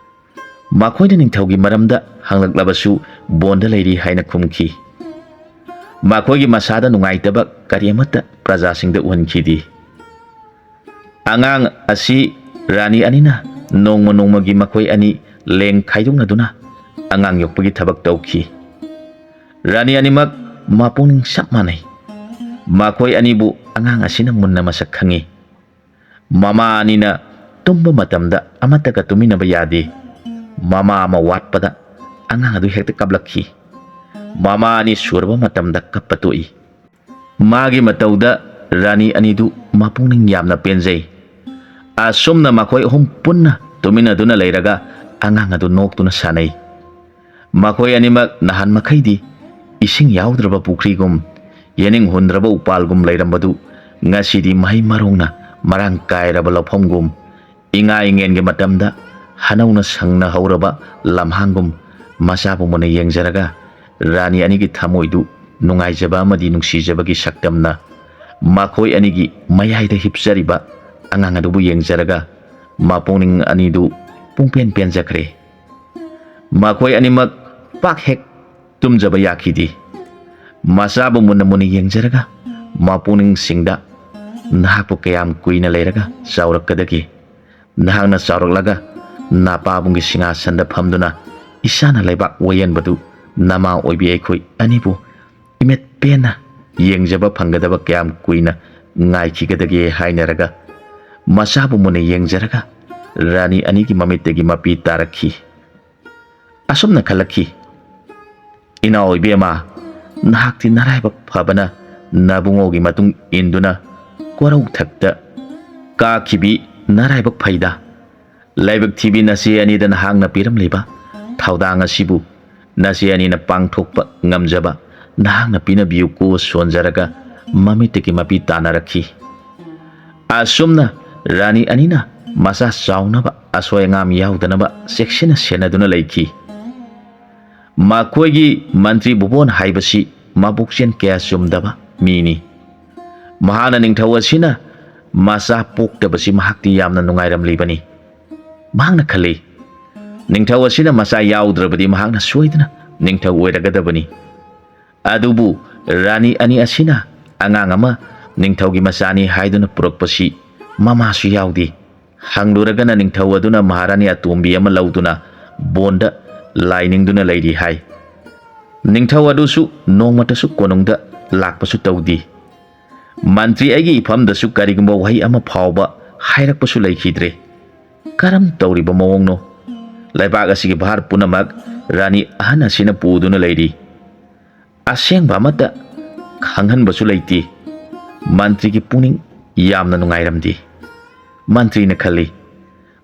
ꯃꯈꯣꯏꯅ ꯅꯤꯡꯊꯧꯒꯤ ꯃꯔꯝꯗ ꯍꯪꯂꯛꯂꯕꯁꯨ ꯕꯣꯟꯗ ꯂꯩꯔꯤ ꯍꯥꯏꯅ ꯈꯨꯝꯈꯤ꯫ ꯃꯈꯣꯏꯒꯤ ꯃꯁꯥꯗ ꯅꯨꯡꯉꯥꯏꯇꯕ ꯀꯔꯤ ꯑꯃꯠꯇ ꯄ꯭ꯔꯖꯥꯁꯤꯡꯗ ꯎꯍꯟꯈꯤꯗꯦ꯫ ꯑꯉꯥꯡ ꯑꯁꯤ ꯔꯥꯅꯤ ꯑꯅꯤꯅ ꯅꯣꯡꯃ ꯅꯣꯡꯃꯒꯤ ꯃꯈꯣꯏ ꯑꯅꯤ ꯂꯦꯡ ꯈꯥꯏꯗꯣꯛꯅꯗꯨꯅ ꯑꯉꯥꯡ ꯌꯣꯛꯄꯒꯤ ꯊꯕꯛ ꯇꯧꯈꯤ꯫ ꯔꯥꯅꯤ ꯑꯅꯤꯃꯛ ꯃꯄꯨꯛꯅꯤꯡ ꯆꯞ ꯃꯥꯟꯅꯩ꯫ ꯃꯈꯣꯏ ꯑꯅꯤꯕꯨ ꯑꯉꯥꯡ ꯑꯁꯤꯅ ꯃꯨꯟꯅ ꯃꯁꯛ ꯈꯪꯏ꯫ ꯃꯃꯥ ꯑꯅꯤꯅ ꯇꯨꯝꯕ ꯃꯇꯝꯗ ꯑꯃꯠꯇꯒ ꯇꯨꯃꯤꯟꯅꯕ ꯌꯥꯗꯦ꯫ ꯃꯃꯥ ꯑꯃ ꯋꯥꯠꯄꯗ ꯑꯉꯥꯡ ꯑꯗꯨ ꯍꯦꯛꯇ ꯀꯞꯂꯛꯈꯤ꯫ ꯃꯃꯥ ꯑꯅꯤ ꯁꯨꯔꯕ ꯃꯇꯝꯗ ꯀꯞꯄ ꯇꯣꯛꯏ꯫ ꯃꯥꯒꯤ ꯃꯇꯧꯗ ꯔꯥꯅꯤ ꯑꯅꯤꯗꯨ ꯃꯄꯨꯛꯅꯤꯡ ꯌꯥꯝꯅ ꯄꯦꯟꯖꯩ꯫ ꯑꯁꯨꯝꯅ ꯃꯈꯣꯏ ꯑꯍꯨꯝ ꯄꯨꯟꯅ ꯇꯨꯃꯤꯟꯅꯗꯨꯅ ꯂꯩꯔꯒ ꯑꯉꯥꯡ ꯑꯗꯨ ꯅꯣꯛꯇꯨꯅ ꯁꯥꯟꯅꯩ꯫ ꯃꯈꯣꯏ ꯑꯅꯤꯃꯛ ꯅꯍꯥꯟ ꯃꯈꯩꯗꯤ ꯏꯁꯤꯡ ꯌꯥꯎꯗ꯭ꯔꯕ ꯄꯨꯈ꯭ꯔꯤꯒꯨꯝ, ꯌꯦꯅꯤꯡ ꯍꯨꯟꯗ꯭ꯔꯕ ꯎꯄꯥꯜꯒꯨꯝ ꯂꯩꯔꯝꯕꯗꯨ ꯉꯁꯤꯗꯤ ꯃꯍꯩ ꯃꯔꯣꯡꯅ ꯃꯔꯥꯡ ꯀꯥꯏꯔꯕ ꯂꯧꯐꯝꯒꯨꯝ, ꯏꯉꯥ ꯏꯉꯦꯟꯒꯤ ꯃꯇꯝꯗ ꯍꯅꯧꯅ ꯁꯪꯅ ꯍꯧꯔꯕ ꯂꯝꯍꯥꯡꯒꯨꯝ ꯃꯆꯥꯕꯨ ꯃꯨꯟꯅ ꯌꯦꯡꯖꯔꯒ ꯔꯥꯅꯤ ꯑꯅꯤꯒꯤ ꯊꯃꯣꯏꯗꯨ ꯅꯨꯡꯉꯥꯏꯖꯕ ꯑꯃꯗꯤ ꯅꯨꯡꯁꯤꯖꯕꯒꯤ ꯁꯛꯇꯝꯅ ꯃꯈꯣꯏ ꯑꯅꯤꯒꯤ ꯃꯌꯥꯏꯗ ꯍꯤꯞꯆꯔꯤꯕ ꯑꯉꯥꯡ ꯑꯗꯨꯕꯨ ꯌꯦꯡꯖꯔꯒ ꯃꯄꯨꯛꯅꯤꯡ ꯑꯅꯤꯗꯨ ꯄꯨꯡꯄꯦꯟ ꯄꯦꯟꯖꯈ꯭ꯔꯦ꯫ ꯃꯈꯣꯏ ꯑꯅꯤꯃꯛ ꯄꯥꯛ ꯍꯦꯛ ꯇꯨꯝꯖꯕ ꯌꯥꯈꯤꯗꯦ꯫ ꯃꯆꯥꯕꯨ ꯃꯨꯟꯅ ꯃꯨꯟꯅ ꯌꯦꯡꯖꯔꯒ ꯃꯄꯨꯛꯅꯤꯡꯁꯤꯡꯗ, "ꯅꯍꯥꯛꯄꯨ ꯀꯌꯥꯝ ꯀꯨꯏꯅ ꯂꯩꯔꯒ ꯆꯥꯎꯔꯛꯀꯗꯒꯦ? ꯅꯍꯥꯛꯅ ꯆꯥꯎꯔꯛꯂꯒ ꯅꯄꯥꯕꯨꯡꯒꯤ ꯁꯤꯡꯍꯥꯁꯟꯗ ꯐꯝꯗꯨꯅ ꯏꯁꯥꯅ ꯂꯩꯕꯥꯛ ꯋꯥꯌꯦꯟꯕꯗꯨ ꯅꯃꯥ ꯑꯣꯏꯕꯤ ꯑꯩꯈꯣꯏ ꯑꯅꯤꯕꯨ ꯏꯃꯤꯠ ꯄꯦꯟꯅ ꯌꯦꯡꯖꯕ ꯐꯪꯒꯗꯕ ꯀꯌꯥꯝ ꯀꯨꯏꯅ ꯉꯥꯏꯈꯤꯒꯗꯒꯦ?" ꯍꯥꯏꯅꯔꯒ ꯃꯆꯥꯕꯨ ꯃꯨꯟꯅ ꯌꯦꯡꯖꯔꯒ ꯔꯥꯅꯤ ꯑꯅꯤꯒꯤ ꯃꯃꯤꯠꯇꯒꯤ ꯃꯄꯤ ꯇꯥꯔꯛꯈꯤ꯫ ꯑꯁꯨꯝꯅ ꯈꯜꯂꯛꯈꯤ, "ꯏꯅꯥꯎ ꯏꯕꯦꯝꯃ, ꯅꯍꯥꯛꯇꯤ ꯅꯔꯥꯏꯕꯛ ꯐꯕꯅ ꯅꯕꯨꯡꯉꯣꯒꯤ ꯃꯇꯨꯡ ꯏꯟꯗꯨꯅ ꯀꯣꯔꯧꯊꯛꯇ ꯀꯥꯈꯤꯕꯤ ꯅꯔꯥꯏꯕꯛ ꯐꯩꯗ꯫ ꯂꯥꯏꯕꯛ ꯊꯤꯕꯤ ꯅꯆꯦ ꯑꯅꯤꯗ ꯅꯍꯥꯛꯅ ꯄꯤꯔꯝꯂꯤꯕ ꯊꯧꯗꯥꯡ ꯑꯁꯤꯕꯨ ꯅꯆꯦ ꯑꯅꯤꯅ ꯄꯥꯡꯊꯣꯛꯄ ꯉꯝꯖꯕ ꯅꯍꯥꯛꯅ ꯄꯤꯅꯕꯤꯌꯨꯀꯣ" ꯁꯣꯟꯖꯔꯒ ꯃꯃꯤꯠꯇꯒꯤ ꯃꯄꯤ ꯇꯥꯅꯔꯛꯈꯤ꯫ ꯑꯁꯨꯝꯅ ꯔꯥꯅꯤ ꯑꯅꯤꯅ ꯃꯆꯥ ꯆꯥꯎꯅꯕ, ꯑꯁꯣꯏ ꯑꯉꯥꯝ ꯌꯥꯎꯗꯅꯕ ꯆꯦꯛꯁꯤꯟꯅ ꯁꯦꯟꯅꯗꯨꯅ ꯂꯩꯈꯤ꯫ ꯃꯈꯣꯏꯒꯤ ꯃꯟꯇ꯭ꯔꯤ ꯚꯨꯕꯣꯟ ꯍꯥꯏꯕꯁꯤ ꯃꯕꯨꯛꯆꯦꯜ ꯀꯌꯥ ꯆꯨꯝꯗꯕ ꯃꯤꯅꯤ꯫ ꯃꯍꯥꯛꯅ ꯅꯤꯡꯊꯧ ꯑꯁꯤꯅ ꯃꯆꯥ ꯄꯣꯛꯇꯕꯁꯤ ꯃꯍꯥꯛꯇꯤ ꯌꯥꯝꯅ ꯅꯨꯡꯉꯥꯏꯔꯝꯂꯤꯕꯅꯤ꯫ ꯃꯍꯥꯛꯅ ꯈꯜꯂꯤ, "ꯅꯤꯡꯊꯧ ꯑꯁꯤꯅ ꯃꯆꯥ ꯌꯥꯎꯗ꯭ꯔꯕꯗꯤ ꯃꯍꯥꯛꯅ ꯁꯣꯏꯗꯅ ꯅꯤꯡꯊꯧ ꯑꯣꯏꯔꯒꯗꯕꯅꯤ꯫ ꯑꯗꯨꯕꯨ ꯔꯥꯅꯤ ꯑꯅꯤ ꯑꯁꯤꯅ ꯑꯉꯥꯡ ꯑꯃ ꯅꯤꯡꯊꯧꯒꯤ ꯃꯆꯥꯅꯤ ꯍꯥꯏꯗꯨꯅ ꯄꯨꯔꯛꯄꯁꯤ ꯃꯃꯥꯁꯨ ꯌꯥꯎꯗꯦ꯫ ꯍꯪꯂꯨꯔꯒꯅ ꯅꯤꯡꯊꯧ ꯑꯗꯨꯅ ꯃꯍꯥꯔꯥꯅꯤ ꯑꯇꯣꯝꯕꯤ ꯑꯃ ꯂꯧꯗꯨꯅ ꯕꯣꯟꯗ ꯂꯥꯏ ꯅꯤꯡꯗꯨꯅ ꯂꯩꯔꯤ ꯍꯥꯏ꯫ ꯅꯤꯡꯊꯧ ꯑꯗꯨꯁꯨ ꯅꯣꯡꯃꯇꯁꯨ ꯀꯣꯅꯨꯡꯗ ꯂꯥꯛꯄꯁꯨ ꯇꯧꯗꯦ꯫ ꯃꯟꯇ꯭ꯔꯤ ꯑꯩꯒꯤ ꯏꯐꯝꯗꯁꯨ ꯀꯔꯤꯒꯨꯝꯕ ꯋꯥꯍꯩ ꯑꯃ ꯐꯥꯎꯕ ꯍꯥꯏꯔꯛꯄꯁꯨ ꯂꯩꯈꯤꯗ꯭ꯔꯦ꯫ ꯀꯔꯝ ꯇꯧꯔꯤꯕ ꯃꯑꯣꯡꯅꯣ? ꯂꯩꯕꯥꯛ ꯑꯁꯤꯒꯤ ꯚꯥꯔ ꯄꯨꯝꯅꯃꯛ ꯔꯥꯅꯤ ꯑꯍꯟ ꯑꯁꯤꯅ ꯄꯨꯗꯨꯅ ꯂꯩꯔꯤ꯫ ꯑꯁꯦꯡꯕ ꯑꯃꯠꯇ ꯈꯪꯍꯟꯕꯁꯨ ꯂꯩꯇꯦ꯫ ꯃꯟꯇ꯭ꯔꯤꯒꯤ ꯄꯨꯛꯅꯤꯡ ꯌꯥꯝꯅ ꯅꯨꯡꯉꯥꯏꯔꯝꯗꯦ꯫ ꯃꯟꯇ꯭ꯔꯤꯅ ꯈꯜꯂꯤ,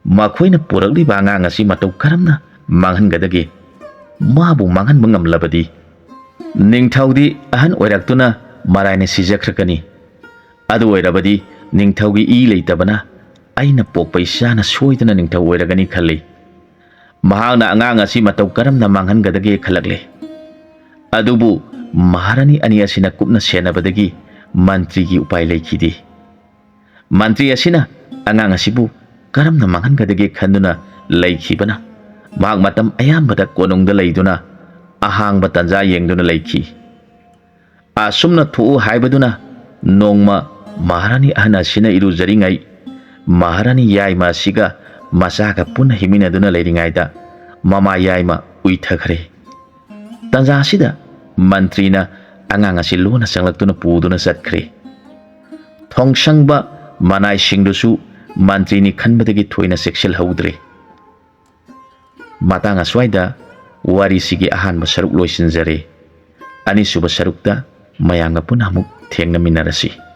"ꯃꯈꯣꯏꯅ ꯄꯨꯔꯛꯂꯤꯕ ꯑꯉꯥꯡ ꯑꯁꯤ ꯃꯇꯧ ꯀꯔꯝꯅ ꯃꯥꯡꯍꯟꯒꯗꯒꯦ? ꯃꯥꯕꯨ ꯃꯥꯡꯍꯟꯕ ꯉꯝꯂꯕꯗꯤ ꯅꯤꯡꯊꯧꯗꯤ ꯑꯍꯟ ꯑꯣꯏꯔꯛꯇꯨꯅ ꯃꯔꯥꯏꯅ ꯁꯤꯖꯈ꯭ꯔꯒꯅꯤ꯫ ꯑꯗꯨ ꯑꯣꯏꯔꯕꯗꯤ ꯅꯤꯡꯊꯧꯒꯤ ꯏ ꯂꯩꯇꯕꯅ ꯑꯩꯅ ꯄꯣꯛꯄ ꯏꯆꯥꯅ ꯁꯣꯏꯗꯅ ꯅꯤꯡꯊꯧ ꯑꯣꯏꯔꯒꯅꯤ" ꯈꯜꯂꯤ꯫ ꯃꯍꯥꯛꯅ ꯑꯉꯥꯡ ꯑꯁꯤ ꯃꯇꯧ ꯀꯔꯝꯅ ꯃꯥꯡꯍꯟꯒꯗꯒꯦ ꯈꯜꯂꯛꯂꯦ꯫ ꯑꯗꯨꯕꯨ ꯃꯍꯥꯔꯥꯅꯤ ꯑꯅꯤ ꯑꯁꯤꯅ ꯀꯨꯞꯅ ꯁꯦꯟꯅꯕꯗꯒꯤ ꯃꯟꯇ꯭ꯔꯤꯒꯤ ꯎꯄꯥꯏ ꯂꯩꯈꯤꯗꯦ꯫ ꯃꯟꯇ꯭ꯔꯤ ꯑꯁꯤꯅ ꯑꯉꯥꯡ ꯑꯁꯤꯕꯨ ꯀꯔꯝꯅ ꯃꯥꯡꯍꯟꯒꯗꯒꯦ ꯈꯟꯗꯨꯅ ꯂꯩꯈꯤꯕꯅ ꯃꯍꯥꯛ ꯃꯇꯝ ꯑꯌꯥꯝꯕꯗ ꯀꯣꯅꯨꯡꯗ ꯂꯩꯗꯨꯅ ꯑꯍꯥꯡꯕ ꯇꯥꯟꯖꯥ ꯌꯦꯡꯗꯨꯅ ꯂꯩꯈꯤ꯫ ꯑꯁꯨꯝꯅ ꯊꯣꯛꯎ ꯍꯥꯏꯕꯗꯨꯅ ꯅꯣꯡꯃ ꯃꯍꯥꯔꯥꯅꯤ ꯑꯍꯟ ꯑꯁꯤꯅ ꯏꯔꯨꯖꯔꯤꯉꯩ ꯃꯍꯥꯔꯥꯅꯤ ꯌꯥꯏꯃ ꯑꯁꯤꯒ ꯃꯆꯥꯒ ꯄꯨꯟꯅ ꯍꯤꯡꯃꯤꯟꯅꯗꯨꯅ ꯂꯩꯔꯤꯉꯩꯗ ꯃꯃꯥ ꯌꯥꯏꯃ ꯎꯏꯊꯈ꯭ꯔꯦ꯫ ꯇꯥꯟꯖꯥ ꯑꯁꯤꯗ ꯃꯟꯇ꯭ꯔꯤꯅ ꯑꯉꯥꯡ ꯑꯁꯤ ꯂꯣꯟꯅ ꯆꯪꯂꯛꯇꯨꯅ ꯄꯨꯗꯨꯅ ꯆꯠꯈ꯭ꯔꯦ꯫ ꯊꯣꯡꯁꯪꯕ ꯃꯅꯥꯏꯁꯤꯡꯗꯨꯁꯨ ꯃꯟꯇ꯭ꯔꯤꯅꯤ ꯈꯟꯕꯗꯒꯤ ꯊꯣꯏꯅ ꯆꯦꯛꯁꯤꯜꯍꯧꯗ꯭ꯔꯦ꯫ ꯃꯇꯥꯡ ꯑꯁ꯭ꯋꯥꯏꯗ ꯋꯥꯔꯤꯁꯤꯒꯤ ꯑꯍꯥꯟꯕ ꯁꯔꯨꯛ ꯂꯣꯏꯁꯤꯟꯖꯔꯦ꯫ ꯑꯅꯤꯁꯨꯕ ꯁꯔꯨꯛꯇ ꯃꯌꯥꯝꯒ ꯄꯨꯟꯅ ꯑꯃꯨꯛ ꯊꯦꯡꯅꯃꯤꯟꯅꯔꯁꯤ꯫